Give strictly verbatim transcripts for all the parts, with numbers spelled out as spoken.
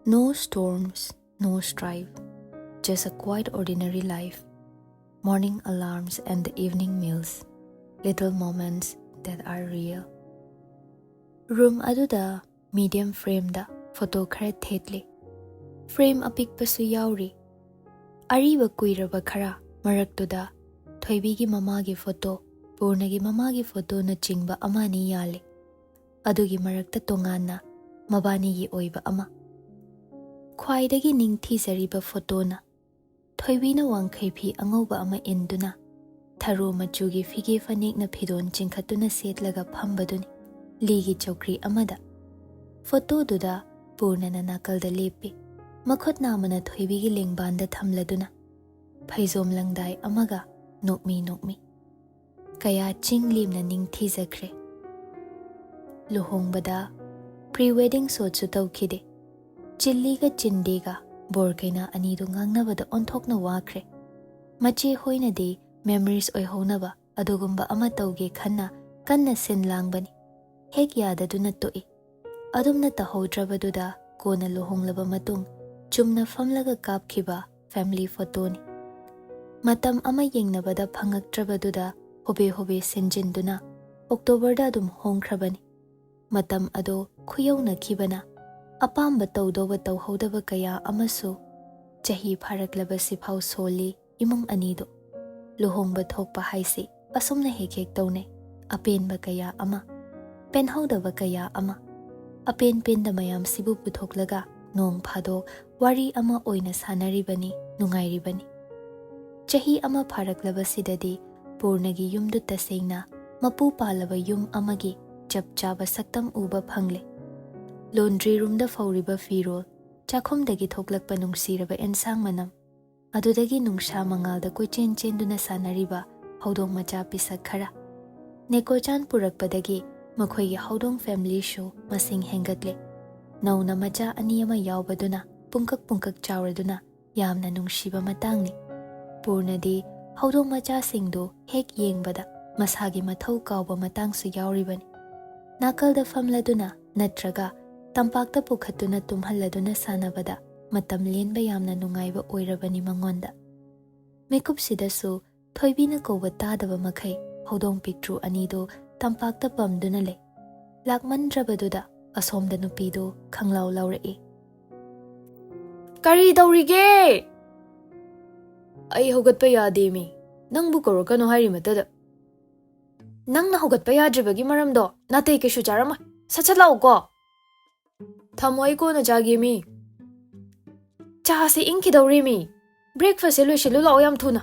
No storms, no strife, just a quiet ordinary life. Morning alarms and the evening meals. Little moments that are real. Room ꯑꯗꯨꯗ medium frameꯗ photo ꯈꯔ ꯊꯦꯠꯂꯤ꯫ Frame ꯑꯄꯤꯛꯄꯁꯨ ꯌꯥꯎꯔꯤ꯫ ꯑꯔꯤꯕ ꯀꯨꯏꯔꯕ ꯈꯔ ꯃꯔꯛꯇꯨꯗ ꯊꯣꯏꯕꯤꯒꯤ ꯃꯃꯥꯒꯤ photo, ꯄꯨꯔꯅꯒꯤ ꯃꯃꯥꯒꯤ photoꯅꯆꯤꯡꯕ ꯑꯃ ꯑꯅꯤ ꯌꯥꯜꯂꯤ꯫ ꯑꯗꯨꯒꯤ ꯃꯔꯛꯇ ꯇꯣꯉꯥꯟꯅ ꯃꯕꯥꯅꯤꯒꯤ ꯑꯣꯏꯕ ꯑꯃ꯫ ꯈ꯭ꯋꯥꯏꯗꯒꯤ ꯅꯤꯡꯊꯤꯖꯔꯤꯕ photoꯅ ꯊꯣꯏꯕꯤꯅ ꯋꯥꯡꯈꯩ ꯐꯤ ꯑꯉꯧꯕ ꯑꯃ ꯏꯟꯗꯨꯅ, ꯊꯔꯣ ꯃꯆꯨꯒꯤ ꯐꯤꯒꯦ ꯐꯅꯦꯛꯅ ꯐꯤꯗꯣꯟ ꯆꯤꯡꯈꯠꯇꯨꯅ ꯁꯦꯠꯂꯒ ꯐꯝꯕꯗꯨꯅꯤ꯫ ꯂꯤꯒꯤ ꯆꯧꯀ꯭ꯔꯤ ꯑꯃꯗ꯫ Photoꯗꯨꯗ ꯄꯨꯔꯅꯅ ꯅꯥꯀꯜꯗ ꯂꯦꯞꯄꯤ꯫ ꯃꯈꯨꯠ ꯅꯥꯝꯃꯅ ꯊꯣꯏꯕꯤꯒꯤ ꯂꯦꯡꯕꯥꯟꯗ ꯊꯝꯂꯗꯨꯅ, ꯐꯩꯖꯣꯝ ꯂꯪꯗꯥꯏ ꯑꯃꯒ ꯅꯣꯛꯃꯤ ꯅꯣꯛꯃꯤ꯫ ꯀꯌꯥ ꯆꯤꯡ ꯂꯦꯝꯅ ꯅꯤꯡꯊꯤꯖꯈ꯭ꯔꯦ꯫ ꯂꯨꯍꯣꯡꯕꯗ pre wedding shotꯁꯨ ꯇꯧꯈꯤꯗꯦ꯫ ꯆꯤꯜꯂꯤꯒ ꯆꯤꯟꯗꯦꯒ ꯕꯣꯔ ꯀꯩꯅꯥ ꯑꯅꯤꯗꯨ ꯉꯥꯡꯅꯕꯗ ꯑꯣꯟꯊꯣꯛꯅ ꯋꯥꯈ꯭ꯔꯦ꯫ ꯃꯆꯦ ꯍꯣꯏꯅꯗꯤ memories ꯑꯣꯏꯍꯧꯅꯕ ꯑꯗꯨꯒꯨꯝꯕ ꯑꯃ ꯇꯧꯒꯦ ꯈꯟꯅ ꯀꯟꯅ ꯁꯤꯟ ꯂꯥꯡꯕꯅꯤ꯫ ꯍꯦꯛ ꯌꯥꯗꯗꯨꯅ ꯇꯣꯛꯏ꯫ ꯑꯗꯨꯝꯅ ꯇꯧꯍꯧꯗ꯭ꯔꯕꯗꯨꯗ ꯀꯣꯟꯅ ꯂꯨꯍꯣꯡꯂꯕ ꯃꯇꯨꯡ ꯆꯨꯝꯅ ꯐꯝꯂꯒ ꯀꯥꯞꯈꯤꯕ family photoꯅꯤ꯫ ꯃꯇꯝ ꯑꯃ ꯌꯦꯡꯅꯕꯗ ꯐꯪꯉꯛꯇ꯭ꯔꯕꯗꯨꯗ ꯍꯣꯕꯦ ꯍꯣꯕꯦ ꯁꯤꯟꯖꯤꯟꯗꯨꯅ Octoberꯗ ꯑꯗꯨꯝ ꯍꯣꯡꯈ꯭ꯔꯕꯅꯤ꯫ ꯃꯇꯝ ꯑꯗꯣ ꯈꯨꯌꯧꯅꯈꯤꯕꯅ ꯑꯄꯥꯝꯕ ꯇꯧꯗꯧꯕ ꯇꯧꯍꯧꯗꯕ ꯀꯌꯥ ꯑꯃꯁꯨ ꯆꯍꯤ ꯐꯥꯔꯛꯂꯕꯁꯤꯐꯥꯎ ꯁꯣꯜꯂꯤ ꯏꯃꯨꯡ ꯑꯅꯤꯗꯨ꯫ ꯂꯨꯍꯣꯡꯕ ꯊꯣꯛꯄ ꯍꯥꯏꯁꯤ ꯑꯁꯨꯝꯅ ꯍꯦꯛ ꯍꯦꯛ ꯇꯧꯅꯩ꯫ ꯑꯄꯦꯟꯕ ꯀꯌꯥ ꯑꯃ, ꯄꯦꯟꯍꯧꯗꯕ ꯀꯌꯥ ꯑꯃ, ꯑꯄꯦꯟ ꯄꯦꯟꯗ ꯃꯌꯥꯝꯁꯤꯕꯨ ꯄꯨꯊꯣꯛꯂꯒ ꯅꯣꯡ ꯐꯥꯗꯣꯛ ꯋꯥꯔꯤ ꯑꯃ ꯑꯣꯏꯅ ꯁꯥꯟꯅꯔꯤꯕꯅꯤ, ꯅꯨꯡꯉꯥꯏꯔꯤꯕꯅꯤ꯫ ꯆꯍꯤ ꯑꯃ ꯐꯥꯔꯛꯂꯕꯁꯤꯗꯗꯤ ꯄꯨꯔꯅꯒꯤ ꯌꯨꯝꯗꯨ ꯇꯁꯦꯡꯅ ꯃꯄꯨ ꯄꯥꯜꯂꯕ ꯌꯨꯝ ꯑꯃꯒꯤ ꯆꯞ ꯆꯥꯕ ꯁꯛꯇꯝ ꯎꯕ ꯐꯪꯂꯦ꯫ Laundry roomꯗ ꯐꯧꯔꯤꯕ ꯐꯤꯔꯣꯜ, ꯆꯥꯛꯈꯨꯝꯗꯒꯤ ꯊꯣꯛꯂꯛꯄ ꯅꯨꯡꯁꯤꯔꯕ ꯑꯦꯟꯁꯥꯡ ꯃꯅꯝ, ꯑꯗꯨꯗꯒꯤ ꯅꯨꯡꯁꯥ ꯃꯉꯥꯜꯗ ꯀꯣꯏꯆꯦꯟ ꯆꯦꯟꯗꯨꯅ ꯁꯥꯟꯅꯔꯤꯕ ꯍꯧꯗꯣꯡ ꯃꯆꯥ ꯄꯤꯁꯛ ꯈꯔ꯫ ꯅꯦꯀꯣꯆꯥꯟ ꯄꯨꯔꯛꯄꯗꯒꯤ ꯃꯈꯣꯏꯒꯤ ꯍꯧꯗꯣꯡ familyꯁꯨ ꯃꯁꯤꯡ ꯍꯦꯟꯒꯠꯂꯦ꯫ ꯅꯧꯅ ꯃꯆꯥ ꯑꯅꯤ ꯑꯃ ꯌꯥꯎꯕꯗꯨꯅ ꯄꯨꯡꯀꯛ ꯄꯨꯡꯀꯛ ꯆꯥꯎꯔꯗꯨꯅ ꯌꯥꯝꯅ ꯅꯨꯡꯁꯤꯕ ꯃꯇꯥꯡꯅꯤ꯫ ꯄꯨꯔꯅꯗꯤ ꯍꯧꯗꯣꯡ ꯃꯆꯥꯁꯤꯡꯗꯨ ꯍꯦꯛ ꯌꯦꯡꯕꯗ ꯃꯁꯥꯒꯤ ꯃꯊꯧ ꯀꯥꯎꯕ ꯃꯇꯥꯡꯁꯨ ꯌꯥꯎꯔꯤꯕꯅꯤ꯫ ꯅꯥꯀꯜꯗ ꯐꯝꯂꯗꯨꯅ ꯅꯠꯇ꯭ꯔꯒ ꯇꯝꯄꯥꯛꯇ ꯄꯨꯈꯠꯇꯨꯅ ꯇꯨꯝꯍꯜꯂꯗꯨꯅ ꯁꯥꯟꯅꯕꯗ ꯃꯇꯝ ꯂꯦꯟꯕ ꯌꯥꯝꯅ ꯅꯨꯡꯉꯥꯏꯕ ꯑꯣꯏꯔꯕꯅꯤ ꯃꯉꯣꯟꯗ꯫ ꯃꯤꯀꯨꯞꯁꯤꯗꯁꯨ ꯊꯣꯏꯕꯤꯅ ꯀꯧꯕ ꯇꯥꯗꯕ ꯃꯈꯩ ꯍꯧꯗꯣꯡ ꯄꯤꯛꯇ꯭ꯔꯨ ꯑꯅꯤꯗꯨ ꯇꯝꯄꯥꯛꯇ ꯄꯝꯗꯨꯅ ꯂꯩ꯫ ꯂꯥꯛꯃꯟꯗ꯭ꯔꯕꯗꯨꯗ ꯑꯁꯣꯝꯗ ꯅꯨꯄꯤꯗꯨ ꯈꯪꯂꯥꯎ ꯂꯥꯎꯔꯛꯏ꯫ "ꯀꯔꯤ ꯇꯧꯔꯤꯒꯦ?" "ꯑꯩ ꯍꯧꯒꯠꯄ ꯌꯥꯗꯦꯃꯤ꯫ ꯅꯪꯕꯨ ꯀꯧꯔꯛꯀꯅꯨ ꯍꯥꯏꯔꯤꯃꯇꯗ꯫" "ꯅꯪꯅ ꯍꯧꯒꯠꯄ ꯌꯥꯗ꯭ꯔꯤꯕꯒꯤ ꯃꯔꯝꯗꯣ ꯅꯥꯇꯩ ꯀꯩꯁꯨ ꯆꯥꯔꯝꯃꯣꯏ꯫ ꯁꯠ ꯁꯠ ꯂꯥꯛꯎꯀꯣ꯫" "ꯊꯝꯃꯣ, ꯑꯩ ꯀꯣꯟꯅ ꯆꯥꯒꯦꯃꯤ꯫" "ꯆꯥꯁꯦ ꯏꯪꯈꯤꯗꯧꯔꯦꯃꯤ꯫ Breakfastꯁꯦ ꯂꯣꯏꯁꯤꯜꯂꯨ ꯂꯥꯛꯑꯣ ꯌꯥꯝ ꯊꯨꯅ꯫"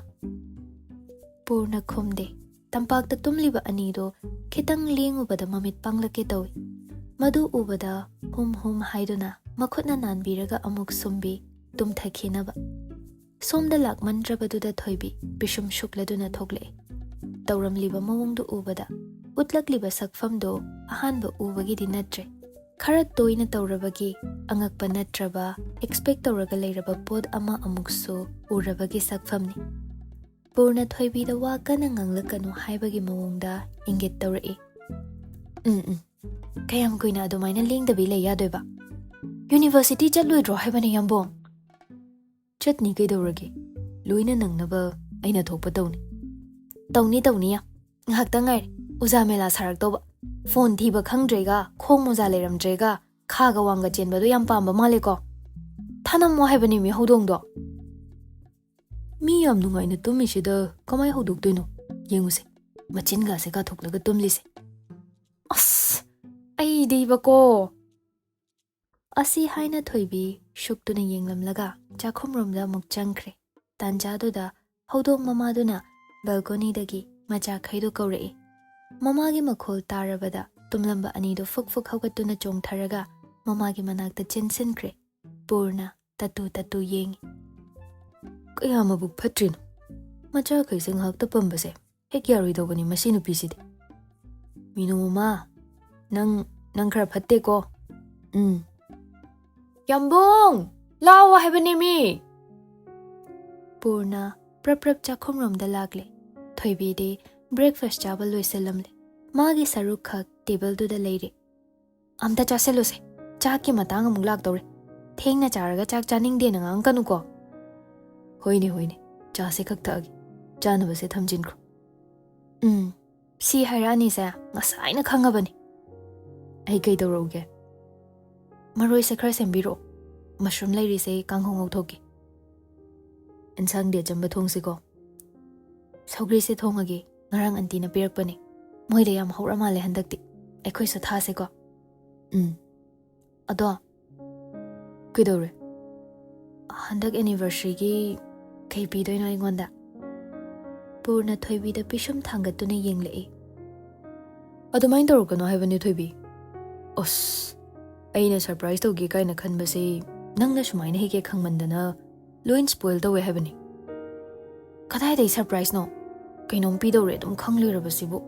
ꯄꯨꯔꯅ ꯈꯨꯝꯗꯦ꯫ ꯇꯝꯄꯥꯛꯇ ꯇꯨꯝꯂꯤꯕ ꯑꯅꯤꯗꯣ ꯈꯤꯇꯪ ꯂꯦꯡꯉꯨꯕꯗ ꯃꯃꯤꯠ ꯄꯥꯡꯂꯛꯀꯦ ꯇꯧꯏ꯫ ꯃꯗꯨ ꯎꯕꯗ ꯍꯨꯝ ꯍꯨꯝ ꯍꯥꯏꯗꯨꯅ ꯃꯈꯨꯠꯅ ꯅꯥꯟꯕꯤꯔꯒ ꯑꯃꯨꯛ ꯁꯨꯝꯕꯤ, ꯇꯨꯝꯊꯈꯤꯅꯕ꯫ ꯁꯣꯝꯗ ꯂꯥꯛꯃꯟꯗ꯭ꯔꯕꯗꯨꯗ ꯊꯣꯏꯕꯤ ꯄꯤꯁꯨꯝ ꯁꯨꯛꯂꯗꯨꯅ ꯊꯣꯛꯂꯛꯏ꯫ ꯇꯧꯔꯝꯂꯤꯕ ꯃꯑꯣꯡꯗꯨ ꯎꯕꯗ ꯎꯠꯂꯛꯂꯤꯕ ꯁꯛꯐꯝꯗꯣ ꯑꯍꯥꯟꯕ ꯎꯕꯒꯤꯗꯤ ꯅꯠꯇ꯭ꯔꯦ꯫ ꯈꯔ ꯇꯣꯏꯅ ꯇꯧꯔꯕꯒꯤ ꯑꯉꯛꯄ ꯅꯠꯇ꯭ꯔꯕ expect ꯇꯧꯔꯒ ꯂꯩꯔꯕ ꯄꯣꯠ ꯑꯃ ꯑꯃꯨꯛꯁꯨ ꯎꯔꯕꯒꯤ ꯁꯛꯐꯝꯅꯤ꯫ ꯄꯨꯔꯅ ꯊꯣꯏꯕꯤꯗ ꯋꯥ ꯀꯟꯅ ꯉꯥꯡꯂꯛꯀꯅꯨ ꯍꯥꯏꯕꯒꯤ ꯃꯑꯣꯡꯗ ꯏꯪꯒꯤꯠ ꯇꯧꯔꯛꯏ꯫ "ꯎꯝ, ꯎꯝ꯫ ꯀꯌꯥꯝ ꯀꯨꯏꯅ ꯑꯗꯨꯃꯥꯏꯅ ꯂꯦꯡꯗꯕꯤ ꯂꯩ ꯌꯥꯗꯣꯏꯕ? University ꯆꯠꯂꯣꯏꯗ꯭ꯔꯣ ꯍꯥꯏꯕꯅꯤ, ꯌꯥꯝꯕꯣꯡ?" "ꯆꯠꯅꯤ ꯀꯩꯗꯧꯔꯒꯦ? ꯂꯣꯏꯅ ꯅꯪꯅꯕ ꯑꯩꯅ ꯊꯣꯛꯄ ꯇꯧꯅꯤ꯫" "ꯇꯧꯅꯤ, ꯇꯧꯅꯤ ꯌꯥꯝ꯫ ꯉꯥꯏꯍꯥꯛꯇꯪ ꯉꯥꯏꯔꯦ꯫ ꯎꯖꯥ ꯃꯦꯂꯥ ꯁꯥꯔꯛꯇꯧꯕ꯫ ꯐꯣꯟ ꯊꯤꯕ ꯈꯪꯗ꯭ꯔꯦꯒ, ꯈꯣꯡ ꯃꯣꯖꯥ ꯂꯩꯔꯝꯗ꯭ꯔꯦꯒ, ꯈꯥꯒ ꯋꯥꯡꯒ ꯆꯦꯟꯕꯗꯣ ꯌꯥꯝ ꯄꯥꯝꯕ ꯃꯥꯜꯂꯦꯀꯣ꯫ ꯊꯅꯝꯃꯣ ꯍꯥꯏꯕꯅꯦꯃꯤ ꯍꯧꯗꯣꯡꯗꯣ꯫" "ꯃꯤ ꯌꯥꯝ ꯅꯨꯡꯉꯥꯏꯅ ꯇꯨꯝꯃꯤꯁꯤꯗ ꯀꯃꯥꯏ ꯍꯧꯗꯣꯛꯇꯣꯏꯅꯣ? ꯌꯦꯡꯉꯨꯁꯦ, ꯃꯆꯤꯟꯒꯥꯁꯦ ꯀꯥꯊꯣꯛꯂꯒ ꯇꯨꯝꯂꯤꯁꯦ꯫ ꯑꯁ, ꯑꯩꯗꯤꯕꯀꯣ꯫" ꯑꯁꯤ ꯍꯥꯏꯅ ꯊꯣꯏꯕꯤ ꯁꯨꯛꯇꯨꯅ ꯌꯦꯡꯂꯝꯂꯒ ꯆꯥꯛꯈꯨꯝꯔꯣꯝꯗ ꯑꯃꯨꯛ ꯆꯪꯈ꯭ꯔꯦ꯫ ꯇꯥꯟꯖꯥꯗꯨꯗ ꯍꯧꯗꯣꯡ ꯃꯃꯥꯗꯨꯅ ꯕꯦꯜꯀꯣꯅꯤꯗꯒꯤ ꯃꯆꯥꯈꯩꯗꯨ ꯀꯧꯔꯛꯏ꯫ ꯃꯃꯥꯒꯤ ꯃꯈꯣꯜ ꯇꯥꯔꯕꯗ ꯇꯨꯝꯂꯝꯕ ꯑꯅꯤꯗꯨ ꯐꯨꯛ ꯐꯨꯛ ꯍꯧꯒꯠꯇꯨꯅ ꯆꯣꯡꯊꯔꯒ ꯃꯃꯥꯒꯤ ꯃꯅꯥꯛꯇ ꯆꯦꯟꯁꯤꯟꯈ꯭ꯔꯦ꯫ ꯄꯨꯔꯅ ꯇꯠꯇꯨ ꯇꯠꯇꯨ ꯌꯦꯡꯉꯤ꯫ "ꯀꯌꯥ ꯃꯕꯨꯛ ꯐꯠꯇ꯭ꯔꯤꯅꯣ? ꯃꯆꯥꯈꯩꯁꯦ ꯉꯥꯏꯍꯥꯛꯇ ꯄꯝꯕꯁꯦ ꯍꯦꯛ ꯌꯥꯔꯣꯏꯗꯧꯕꯅꯤ ꯃꯁꯤ ꯅꯨꯄꯤꯁꯤꯗꯤ꯫ ꯃꯤꯅꯨ ꯃꯃꯥ, ꯅꯪ, ꯅꯪ ꯈꯔ ꯐꯠꯇꯦꯀꯣ꯫ ꯎꯝ꯫ ꯌꯥꯝꯕꯨꯡ, ꯂꯥꯛꯑꯣ ꯍꯥꯏꯕꯅꯦꯃꯤ!" ꯄꯨꯔꯅ ꯄ꯭ꯔꯞ ꯄ꯭ꯔꯞ ꯆꯥꯛꯈꯨꯝꯔꯣꯝꯗ ꯂꯥꯛꯂꯦ꯫ ꯊꯣꯏꯕꯤꯗꯤ breakfast ꯆꯥꯕ ꯂꯣꯏꯁꯤꯜꯂꯝꯂꯦ꯫ ꯃꯥꯒꯤ ꯁꯔꯨꯛ ꯈꯛ ꯇꯦꯕꯜꯗꯨꯗ ꯂꯩꯔꯦ꯫ "ꯑꯝꯇ ꯆꯥꯁꯤꯜꯂꯨꯁꯦ, ꯆꯥꯛꯀꯤ ꯃꯇꯥꯡ ꯑꯃꯨꯛ ꯂꯥꯛꯇꯧꯔꯦ꯫ ꯊꯦꯡꯅ ꯆꯥꯔꯒ ꯆꯥꯛ ꯆꯥꯅꯤꯡꯗꯦꯅ ꯉꯥꯡꯀꯅꯨꯀꯣ꯫ ꯍꯣꯏꯅꯦ, ꯍꯣꯏꯅꯦ, ꯆꯥꯁꯦ ꯈꯛ ꯊꯛꯑꯒꯦ꯫ ꯆꯥꯅꯕꯁꯦ ꯊꯝꯖꯤꯟꯈ꯭ꯔꯣ꯫ ꯎꯝ, ꯁꯤ ꯍꯥꯏꯔꯛꯑꯅꯤꯁꯦ ꯉꯁꯥꯏꯅ ꯈꯪꯉꯕꯅꯤ꯫ ꯑꯩ ꯀꯩꯗꯧꯔꯛꯎꯒꯦ? ꯃꯔꯣꯏꯁꯦ ꯈꯔ ꯁꯦꯝꯕꯤꯔꯛꯑꯣ꯫ ꯃꯁꯔꯨꯝ ꯂꯩꯔꯤꯁꯦ ꯀꯥꯡꯍꯧ ꯉꯧꯊꯣꯛꯀꯦ꯫ ꯏꯟꯁꯥꯡꯗꯤ ꯑꯆꯝꯕ ꯊꯣꯡꯁꯤꯀꯣ꯫ ꯁꯧꯒ꯭ꯔꯤꯁꯦ ꯊꯣꯡꯉꯒꯦ, ꯉꯔꯥꯡ ꯑꯟꯇꯤꯅ ꯄꯤꯔꯛꯄꯅꯦ꯫ ꯃꯣꯏꯗ ꯌꯥꯝ ꯍꯧꯔ ꯃꯥꯜꯂꯦ ꯍꯟꯗꯛꯇꯤ꯫ ꯑꯩꯈꯣꯏꯁꯨ ꯊꯥꯁꯦꯀꯣ꯫ ꯎꯝ꯫ ꯑꯗꯣ, ꯀꯩꯗꯧꯔꯦ? ꯍꯟꯗꯛ anniversaryꯒꯤ ꯀꯩ ꯄꯤꯗꯣꯏꯅꯣ ꯑꯩꯉꯣꯟꯗ? ꯄꯨꯔꯅ ꯊꯣꯏꯕꯤꯗ ꯄꯤꯁꯨꯝ ꯊꯥꯡꯒꯠꯇꯨꯅ ꯌꯦꯡꯂꯛꯏ꯫ ꯑꯗꯨꯃꯥꯏꯅ ꯇꯧꯔꯛꯀꯅꯣ ꯍꯥꯏꯕꯅꯦ, ꯊꯣꯏꯕꯤ꯫ ꯑꯁ, ꯑꯩꯅ surprise ꯇꯧꯒꯦ ꯀꯥꯏꯅ ꯈꯟꯕꯁꯦ ꯅꯪꯅ ꯁꯨꯃꯥꯏꯅ ꯍꯦꯛ ꯍꯦꯛ ꯈꯪꯃꯟꯗꯅ ꯂꯣꯏ spoil ꯇꯧꯋꯦ ꯍꯥꯏꯕꯅꯤ꯫ ꯀꯗꯥꯏꯗꯩ surpriseꯅꯣ? ꯀꯩꯅꯣꯝ ꯄꯤꯗꯧꯔꯦ ꯑꯗꯨꯝ ꯈꯪ ꯂꯩꯔꯕꯁꯤꯕꯨ꯫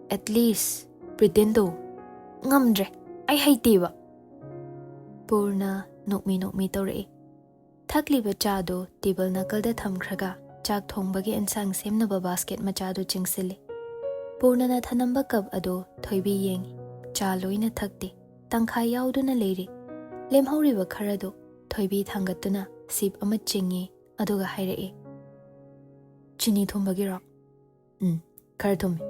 At least pretend ꯇꯧ꯫ ꯉꯝꯗ꯭ꯔꯦ꯫ ꯑꯩ ꯍꯩꯇꯦꯕ꯫ ꯄꯨꯔꯅ ꯅꯣꯛꯃꯤ ꯅꯣꯛꯃꯤ ꯇꯧꯔꯛꯏ꯫ ꯊꯛꯂꯤꯕ ꯆꯥꯗꯨ table ꯅꯥꯀꯜꯗ ꯊꯝꯈ꯭ꯔꯒ ꯆꯥꯛ ꯊꯣꯡꯕꯒꯤ ꯑꯦꯟꯁꯥꯡ ꯁꯦꯝꯅꯕ basket ꯃꯆꯥꯗꯨ ꯆꯤꯡꯁꯤꯜꯂꯤ꯫ ꯄꯨꯔꯅꯅ ꯊꯅꯝꯕ cup ꯑꯗꯨ ꯊꯣꯏꯕꯤ ꯌꯦꯡꯏ꯫ ꯆꯥ ꯂꯣꯏꯅ ꯊꯛꯇꯦ꯫ ꯇꯪꯈꯥꯏ ꯌꯥꯎꯗꯨꯅ ꯂꯩꯔꯤ꯫ ꯂꯦꯝꯍꯧꯔꯤꯕ ꯈꯔꯗꯨ ꯊꯣꯏꯕꯤ ꯊꯥꯡꯒꯠꯇꯨꯅ sip ꯑꯃ ꯆꯤꯡꯏ, ꯑꯗꯨꯒ ꯍꯥꯏꯔꯛꯏ, "ꯆꯤꯅꯤ ꯊꯨꯝꯕꯒꯤꯔꯣ?" "ꯎꯝ, ꯈꯔ ꯊꯨꯝꯃꯤ꯫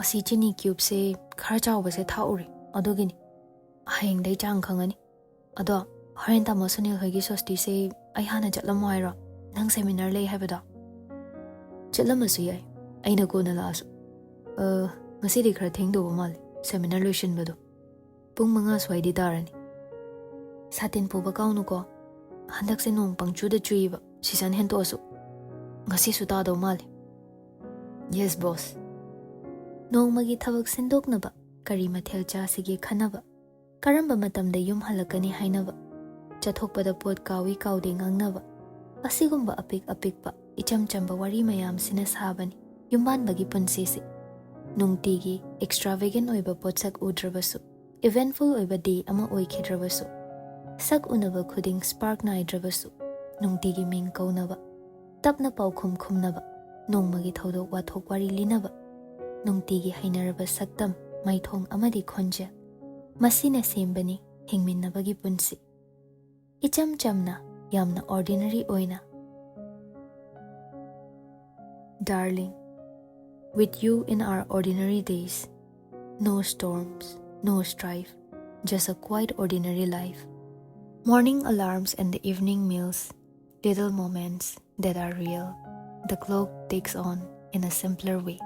ꯑꯁꯤ ꯆꯤꯅꯤ cubeꯁꯦ ꯈꯔ ꯆꯥꯎꯕꯁꯦ ꯊꯥꯛꯎꯔꯦ, ꯑꯗꯨꯒꯤꯅꯤ꯫ ꯍꯌꯦꯡꯗꯩ ꯆꯥꯡ ꯈꯪꯉꯅꯤ꯫ ꯑꯗꯣ, ꯍꯣꯔꯦꯟ ꯇꯥꯃꯣ ꯁꯨꯅꯤꯜ ꯍꯣꯏꯒꯤ ꯁꯣꯁꯇꯤꯁꯦ ꯑꯩ ꯍꯥꯟꯅ ꯆꯠꯂꯝꯃꯣ ꯍꯥꯏꯔꯣ? ꯅꯪ seminar ꯂꯩ ꯍꯥꯏꯕꯗꯣ?" "ꯆꯠꯂꯝꯃꯁꯨ ꯌꯥꯏ, ꯑꯩꯅ ꯀꯣꯟꯅ ꯂꯥꯛꯑꯁꯨ꯫ ꯑ, ꯉꯁꯤꯗꯤ ꯈꯔ ꯊꯦꯡꯗꯧꯕ ꯃꯥꯜꯂꯦ seminar ꯂꯣꯏꯁꯤꯟꯕꯗꯣ꯫ ꯄꯨꯡ ꯃꯉꯥ ꯁ꯭ꯋꯥꯏꯗꯤ ꯇꯥꯔꯅꯤ꯫ ꯁꯥꯇꯤꯟ ꯄꯨꯕ ꯀꯥꯎꯅꯨꯀꯣ꯫ ꯍꯟꯗꯛꯁꯦ ꯅꯣꯡ ꯄꯪꯆꯨꯗ ꯆꯨꯏꯕ, season ꯍꯦꯟꯇꯣꯛꯑꯁꯨ꯫ ꯉꯁꯤꯁꯨ ꯇꯥꯗꯧ ꯃꯥꯜꯂꯦ꯫" "Yes, boss꯫" ꯅꯣꯡꯃꯒꯤ ꯊꯕꯛ ꯁꯤꯟꯗꯣꯛꯅꯕ ꯀꯔꯤ ꯃꯊꯦꯜ ꯆꯥꯁꯤꯒꯦ ꯈꯟꯅꯕ, ꯀꯔꯝꯕ ꯃꯇꯝꯗ ꯌꯨꯝ ꯍꯜꯂꯛꯀꯅꯤ ꯍꯥꯏꯅꯕ, ꯆꯠꯊꯣꯛꯄꯗ ꯄꯣꯠ ꯀꯥꯎꯏ ꯀꯥꯎꯗꯦ ꯉꯥꯡꯅꯕ, ꯑꯁꯤꯒꯨꯝꯕ ꯑꯄꯤꯛ ꯑꯄꯤꯛꯄ ꯏꯆꯝ ꯆꯝꯕ ꯋꯥꯔꯤ ꯃꯌꯥꯝꯁꯤꯅ ꯁꯥꯕꯅꯤ ꯌꯨꯝꯕꯥꯟꯕꯒꯤ ꯄꯨꯟꯁꯤꯁꯤ꯫ ꯅꯨꯡꯇꯤꯒꯤ extravagant ꯑꯣꯏꯕ ꯄꯣꯠꯁꯛ ꯎꯗ꯭ꯔꯕꯁꯨ, eventful ꯑꯣꯏꯕ day ꯑꯃ ꯑꯣꯏꯈꯤꯗ꯭ꯔꯕꯁꯨ, ꯁꯛ ꯎꯅꯕ ꯈꯨꯗꯤꯡ spark ꯅꯥꯏꯗ꯭ꯔꯕꯁꯨ, ꯅꯨꯡꯇꯤꯒꯤ ꯃꯤꯡ ꯀꯧꯅꯕ, ꯇꯞꯅ ꯄꯥꯎꯈꯨꯝ ꯈꯨꯝꯅꯕ, ꯅꯣꯡꯃꯒꯤ ꯊꯧꯗꯣꯛ ꯋꯥꯊꯣꯛ ꯋꯥꯔꯤ ꯂꯤꯅꯕ, ꯅꯨꯡꯇꯤꯒꯤ ꯍꯩꯅꯔꯕ ꯁꯛꯇꯝ, ꯃꯥꯏꯊꯣꯡ ꯑꯃꯗꯤ ꯈꯣꯟꯖꯦꯜ, ꯃꯁꯤꯅ ꯁꯦꯝꯕꯅꯤ ꯍꯤꯡꯃꯤꯟꯅꯕꯒꯤ ꯄꯨꯟꯁꯤ꯫ ꯏꯆꯝ ꯆꯝꯅ, ꯌꯥꯝꯅ ordinary ꯑꯣꯏꯅ꯫ Darling, with you in our ordinary days, no storms, no strife, just a quiet ordinary life. Morning alarms and the evening meals, little moments that are real. The clock ticks on in a simpler way.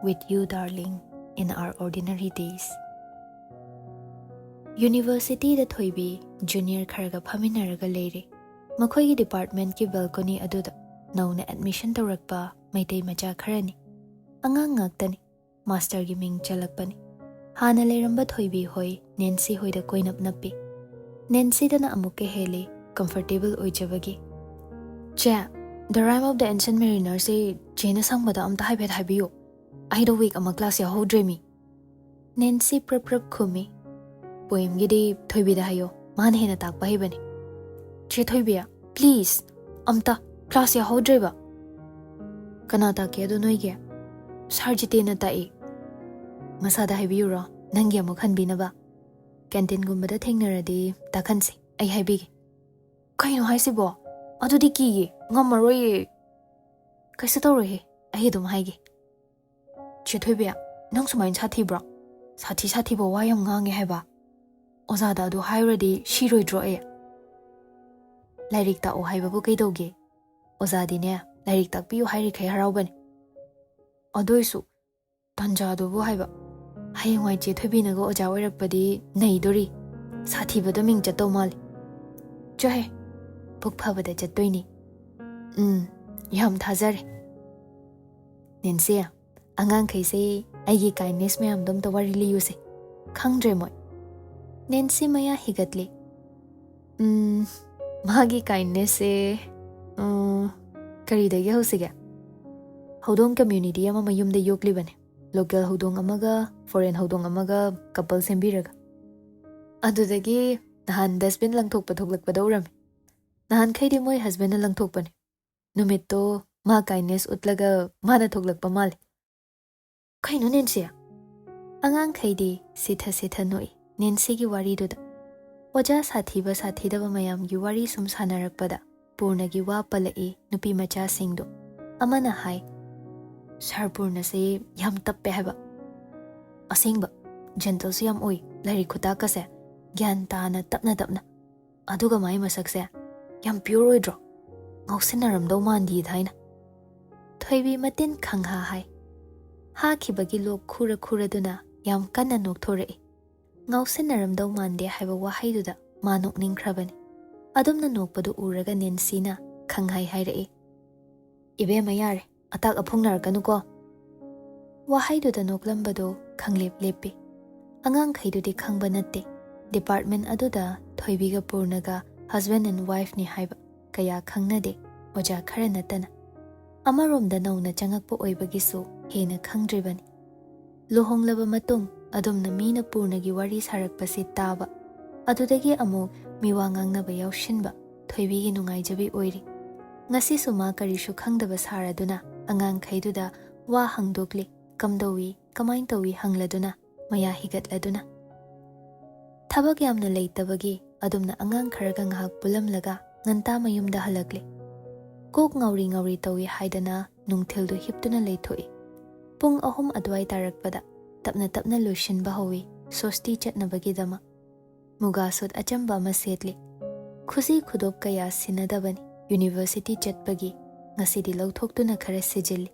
With you, darling, in our ordinary days. Universityꯗ ꯊꯣꯏꯕꯤ junior ꯈꯔꯒ ꯐꯝꯃꯤꯟꯅꯔꯒ ꯂꯩꯔꯤ꯫ ꯃꯈꯣꯏꯒꯤ departmentꯀꯤ balcony ꯑꯗꯨꯗ ꯅꯧꯅ admission ꯇꯧꯔꯛꯄ ꯃꯩꯇꯩ ꯃꯆꯥ ꯈꯔꯅꯤ꯫ ꯑꯉꯥꯡ ꯉꯥꯛꯇꯅꯤ꯫ Masterꯒꯤ ꯃꯤꯡ ꯆꯜꯂꯛꯄꯅꯤ꯫ ꯍꯥꯟꯅ ꯂꯩꯔꯝꯕ ꯊꯣꯏꯕꯤ ꯍꯣꯏ ꯅꯦꯟꯁꯤ ꯍꯣꯏꯗ ꯀꯣꯏꯅꯞ ꯅꯞꯄꯤ꯫ ꯅꯦꯟꯁꯤꯗꯅ ꯑꯃꯨꯛꯀ ꯍꯦꯜꯂꯤ comfortable ꯑꯣꯏꯖꯕꯒꯤ꯫ "ꯆꯦ, The Rime of the Ancient Marinerꯁꯤ ꯆꯦꯅ ꯁꯪꯕꯗ ꯑꯝꯇ ꯍꯥꯏꯐꯦꯠ ꯍꯥꯏꯕꯤꯌꯨ꯫ ꯑꯩꯗꯣ week ꯑꯃ class ꯌꯥꯎꯍꯧꯗ꯭ꯔꯦꯃꯤ꯫" ꯅꯦꯟꯁꯤ ꯄ꯭ꯔꯞ ꯄ꯭ꯔꯞ ꯈꯨꯝꯃꯤ꯫ Poemꯒꯤꯗꯤ ꯊꯣꯏꯕꯤꯗ ꯍꯥꯏꯌꯣ, ꯃꯥꯅ ꯍꯦꯟꯅ ꯇꯥꯛꯄ ꯍꯩꯕꯅꯤ꯫ "ꯆꯦ ꯊꯣꯏꯕꯤ, please, ꯑꯝꯇ class ꯌꯥꯎꯍꯧꯗ꯭ꯔꯦꯕ꯫" "ꯀꯅꯥ ꯇꯥꯛꯀꯦ ꯑꯗꯣ ꯅꯣꯏꯒꯤ?" "Sir ꯖꯤꯇꯦꯟꯅ ꯇꯥꯛꯏ꯫" "ꯃꯁꯥꯗ ꯍꯥꯏꯕꯤꯌꯨꯔꯣ, ꯅꯪꯒꯤ ꯑꯃꯨꯛ ꯍꯟꯕꯤꯅꯕ? Canteenꯒꯨꯝꯕꯗ ꯊꯦꯡꯅꯔꯗꯤ ꯇꯥꯛꯍꯟꯁꯤ, ꯑꯩ ꯍꯥꯏꯕꯤꯒꯦ꯫" "ꯀꯩꯅꯣ ꯍꯥꯏꯁꯤꯕꯣ? ꯑꯗꯨꯗꯤ ꯀꯤꯌꯦ, ꯉꯝꯃꯔꯣꯏꯌꯦ꯫" "ꯀꯩꯁꯨ ꯇꯧꯔꯣꯏꯍꯦ, ꯑꯩ ꯑꯗꯨꯝ ꯍꯥꯏꯒꯦ꯫" "ꯆꯦ ꯊꯣꯏꯕꯤ, ꯅꯪ ꯁꯨꯃꯥꯏꯅ ꯁꯥꯊꯤꯕ꯭ꯔꯣ? ꯁꯥꯊꯤ ꯁꯥꯊꯤꯕ ꯋꯥ ꯌꯥꯝ ꯉꯥꯡꯉꯦ ꯍꯥꯏꯕ꯫ ꯑꯣꯖꯥꯗ ꯑꯗꯨ ꯍꯥꯏꯔꯨꯔꯗꯤ ꯁꯤꯔꯣꯏꯗ꯭ꯔꯣ ꯑꯩ?" "ꯂꯥꯏꯔꯤꯛ ꯇꯥꯛꯑꯣ ꯍꯥꯏꯕꯕꯨ ꯀꯩꯗꯧꯒꯦ? ꯑꯣꯖꯥꯗꯤꯅꯦ, ꯂꯥꯏꯔꯤꯛ ꯇꯥꯛꯄꯤꯌꯨ ꯍꯥꯏꯔꯤꯈꯩ ꯍꯔꯥꯎꯕꯅꯤ꯫ ꯑꯗꯨ ꯑꯣꯏꯁꯨ ꯇꯟꯖꯥꯗꯨꯕꯨ ꯍꯥꯏꯕ, ꯍꯌꯦꯡꯋꯥꯏ ꯆꯦ ꯊꯣꯏꯕꯤꯅꯒ ꯑꯣꯖꯥ ꯑꯣꯏꯔꯛꯄꯗꯤ ꯅꯩꯗꯣꯔꯤ꯫ ꯁꯥꯊꯤꯕꯗ ꯃꯤꯡ ꯆꯠꯇꯧ ꯃꯥꯜꯂꯤ꯫" "ꯆꯣꯍꯦ, ꯄꯨꯛ ꯐꯕꯗ ꯆꯠꯇꯣꯏꯅꯤ꯫" "ꯎꯝ, ꯌꯥꯝ ꯊꯥꯖꯔꯦ꯫" "ꯅꯦꯟꯁꯤ, ꯑꯉꯥꯡꯈꯩꯁꯦ ꯑꯩꯒꯤ kindness ꯃꯌꯥꯝꯗꯣ ꯑꯝꯇ ꯋꯥꯔꯤ ꯂꯤꯌꯨꯁꯦ꯫ ꯈꯪꯗ꯭ꯔꯦ ꯃꯣꯏ꯫" ꯅꯦꯟꯁꯤ ꯃꯌꯥ ꯍꯤꯒꯠꯂꯤ꯫ "ꯎꯝ, ꯃꯥꯒꯤ kindnessꯁꯦ, ꯎꯝ, ꯀꯔꯤꯗꯒꯤ ꯍꯧꯁꯤꯒꯦ? ꯍꯧꯗꯣꯡ community ꯑꯃ ꯃꯌꯨꯝꯗ ꯌꯣꯛꯂꯤꯕꯅꯦ꯫ Local ꯍꯧꯗꯣꯡ ꯑꯃꯒ foreign ꯍꯧꯗꯣꯡ ꯑꯃꯒ couple ꯁꯦꯝꯕꯤꯔꯒ꯫ ꯑꯗꯨꯗꯒꯤ ꯅꯍꯥꯟ dustbin ꯂꯪꯊꯣꯛꯄ ꯊꯣꯛꯂꯛꯄꯗ ꯎꯔꯝꯃꯤ꯫ ꯅꯍꯥꯟꯈꯩꯗꯤ ꯃꯣꯏ husbandꯅ ꯂꯪꯊꯣꯛꯄꯅꯦ꯫ ꯅꯨꯃꯤꯠꯇꯣ ꯃꯥ kindness ꯎꯠꯂꯒ ꯃꯥꯅ ꯊꯣꯛꯂꯛꯄ ꯃꯥꯜꯂꯦ꯫" "ꯀꯩꯅꯣ ꯅꯦꯟꯁꯤ?" ꯑꯉꯥꯡꯈꯩꯗꯤ ꯁꯤꯊ ꯁꯤꯊ ꯅꯣꯛꯏ꯫ ꯅꯦꯟꯁꯤꯒꯤ ꯋꯥꯔꯤꯗꯨꯗ꯫ ꯑꯣꯖꯥ ꯁꯥꯊꯤꯕ ꯁꯥꯊꯤꯗꯕ ꯃꯌꯥꯝꯒꯤ ꯋꯥꯔꯤ ꯁꯨꯝ ꯁꯥꯟꯅꯔꯛꯄꯗ ꯄꯨꯔꯅꯒꯤ ꯋꯥ ꯄꯜꯂꯛꯏ ꯅꯨꯄꯤ ꯃꯆꯥꯁꯤꯡꯗꯣ꯫ ꯑꯃꯅ ꯍꯥꯏ, "ꯁꯥꯔ ꯄꯨꯔꯅꯁꯦ ꯌꯥꯝ ꯇꯞꯄꯦ ꯍꯥꯏꯕ꯫ ꯑꯁꯦꯡꯕ, ꯖꯦꯟꯇꯜꯁꯨ ꯌꯥꯝ ꯑꯣꯏ, ꯂꯥꯏꯔꯤꯛ ꯈꯨꯇꯥꯛꯀꯁꯦ ꯒ꯭ꯌꯥꯟ ꯇꯥꯅ ꯇꯞꯅ ꯇꯞꯅ꯫ ꯑꯗꯨꯒ ꯃꯥꯏ ꯃꯁꯛꯁꯦ ꯌꯥꯝ ꯄ꯭ꯌꯨꯔ ꯑꯣꯏꯗ꯭ꯔꯣ? ꯉꯥꯎꯁꯤꯟꯅꯔꯝꯗꯧ ꯃꯥꯟꯗꯤꯌꯦ ꯊꯥꯏꯅ꯫" ꯊꯣꯏꯕꯤ ꯃꯇꯤꯟ ꯈꯪꯍꯥ ꯍꯥꯏ꯫ ꯍꯥꯈꯤꯕꯒꯤ ꯂꯣꯛ ꯈꯨꯔ ꯈꯨꯔꯗꯨꯅ ꯌꯥꯝ ꯀꯟꯅ ꯅꯣꯛꯊꯣꯔꯛꯏ꯫ ꯉꯥꯎꯁꯤꯟꯅꯔꯝꯗꯧ ꯃꯥꯟꯗꯦ ꯍꯥꯏꯕ ꯋꯥꯍꯩꯗꯨꯗ ꯃꯥ ꯅꯣꯛꯅꯤꯡꯈ꯭ꯔꯕꯅꯤ꯫ ꯑꯗꯨꯝꯅ ꯅꯣꯛꯄꯗꯨ ꯎꯔꯒ ꯅꯦꯟꯁꯤꯅ ꯈꯪꯍꯥꯏ ꯍꯥꯏꯔꯛꯏ, "ꯏꯕꯦꯝꯃ ꯌꯥꯔꯦ, ꯑꯇꯥꯛ ꯑꯐꯨꯡꯅꯔꯛꯀꯅꯨꯀꯣ꯫" ꯋꯥꯍꯩꯗꯨꯗ ꯅꯣꯛꯂꯝꯕꯗꯨ ꯈꯪꯂꯦꯞ ꯂꯦꯞꯄꯤ꯫ ꯑꯉꯥꯡꯈꯩꯗꯨꯗꯤ ꯈꯪꯕ ꯅꯠꯇꯦ, ꯗꯤꯄꯥꯔꯠꯃꯦꯟ ꯑꯗꯨꯗ ꯊꯣꯏꯕꯤꯒ ꯄꯨꯔꯅꯒ husband and wifeꯅꯤ ꯍꯥꯏꯕ ꯀꯌꯥ ꯈꯪꯅꯗꯦ, ꯑꯣꯖꯥ ꯈꯔ ꯅꯠꯇꯅ꯫ ꯑꯃꯔꯣꯝꯗ ꯅꯧꯅ ꯆꯪꯉꯛꯄ ꯑꯣꯏꯕꯒꯤꯁꯨ ꯍꯦꯟꯅ ꯈꯪꯗ꯭ꯔꯤꯕꯅꯤ꯫ ꯂꯨꯍꯣꯡꯂꯕ ꯃꯇꯨꯡ ꯑꯗꯨꯝꯅ ꯃꯤꯅ ꯄꯨꯔꯅꯒꯤ ꯋꯥꯔꯤ ꯁꯥꯔꯛꯄꯁꯤ ꯇꯥꯕ, ꯑꯗꯨꯗꯒꯤ ꯑꯃꯨꯛ ꯃꯤꯋꯥ ꯉꯥꯡꯅꯕ ꯌꯥꯎꯁꯤꯟꯕ ꯊꯣꯏꯕꯤꯒꯤ ꯅꯨꯡꯉꯥꯏꯖꯕꯤ ꯑꯣꯏꯔꯤ꯫ ꯉꯁꯤꯁꯨ ꯃꯥ ꯀꯔꯤꯁꯨ ꯈꯪꯗꯕ ꯁꯥꯔꯗꯨꯅ ꯑꯉꯥꯡꯈꯩꯗꯨꯗ ꯋꯥ ꯍꯪꯗꯣꯛꯂꯤ, ꯀꯝꯗꯧꯏ, ꯀꯃꯥꯏ ꯇꯧꯏ ꯍꯪꯂꯗꯨꯅ, ꯃꯌꯥ ꯍꯤꯒꯠꯂꯗꯨꯅ꯫ ꯊꯕꯛ ꯌꯥꯝꯅ ꯂꯩꯇꯕꯒꯤ ꯑꯗꯨꯝꯅ ꯑꯉꯥꯡ ꯈꯔꯒ ꯉꯥꯏꯍꯥꯛ ꯄꯨꯜꯂꯝꯂꯒ ꯉꯟꯇꯥ ꯃꯌꯨꯝꯗ ꯍꯜꯂꯛꯂꯤ꯫ ꯀꯣꯛ ꯉꯥꯎꯔꯤ ꯉꯥꯎꯔꯤ ꯇꯧꯏ ꯍꯥꯏꯗꯅ ꯅꯨꯡꯊꯤꯜꯗꯨ ꯍꯤꯞꯇꯨꯅ ꯂꯩꯊꯣꯛꯏ꯫ ꯄꯨꯡ ꯑꯍꯨꯝ ꯑꯗꯨꯋꯥꯏ ꯇꯥꯔꯛꯄꯗ ꯇꯞꯅ ꯇꯞꯅ ꯂꯣꯏꯁꯤꯟꯕ ꯍꯧꯏ ꯁꯣꯁꯇꯤ ꯆꯠꯅꯕꯒꯤꯗꯃꯛ꯫ ꯃꯨꯒꯥ ꯁꯨꯠ ꯑꯆꯝꯕ ꯑꯃ ꯁꯦꯠꯂꯤ꯫ ꯈꯨꯖꯤ ꯈꯨꯗꯣꯞ ꯀꯌꯥ ꯁꯤꯟꯅꯗꯕꯅꯤ ꯌꯨꯅꯤꯚꯔꯁꯤꯇꯤ ꯆꯠꯄꯒꯤ꯫ ꯉꯁꯤꯗꯤ ꯂꯧꯊꯣꯛꯇꯨꯅ ꯈꯔ ꯁꯤꯖꯤꯜꯂꯤ꯫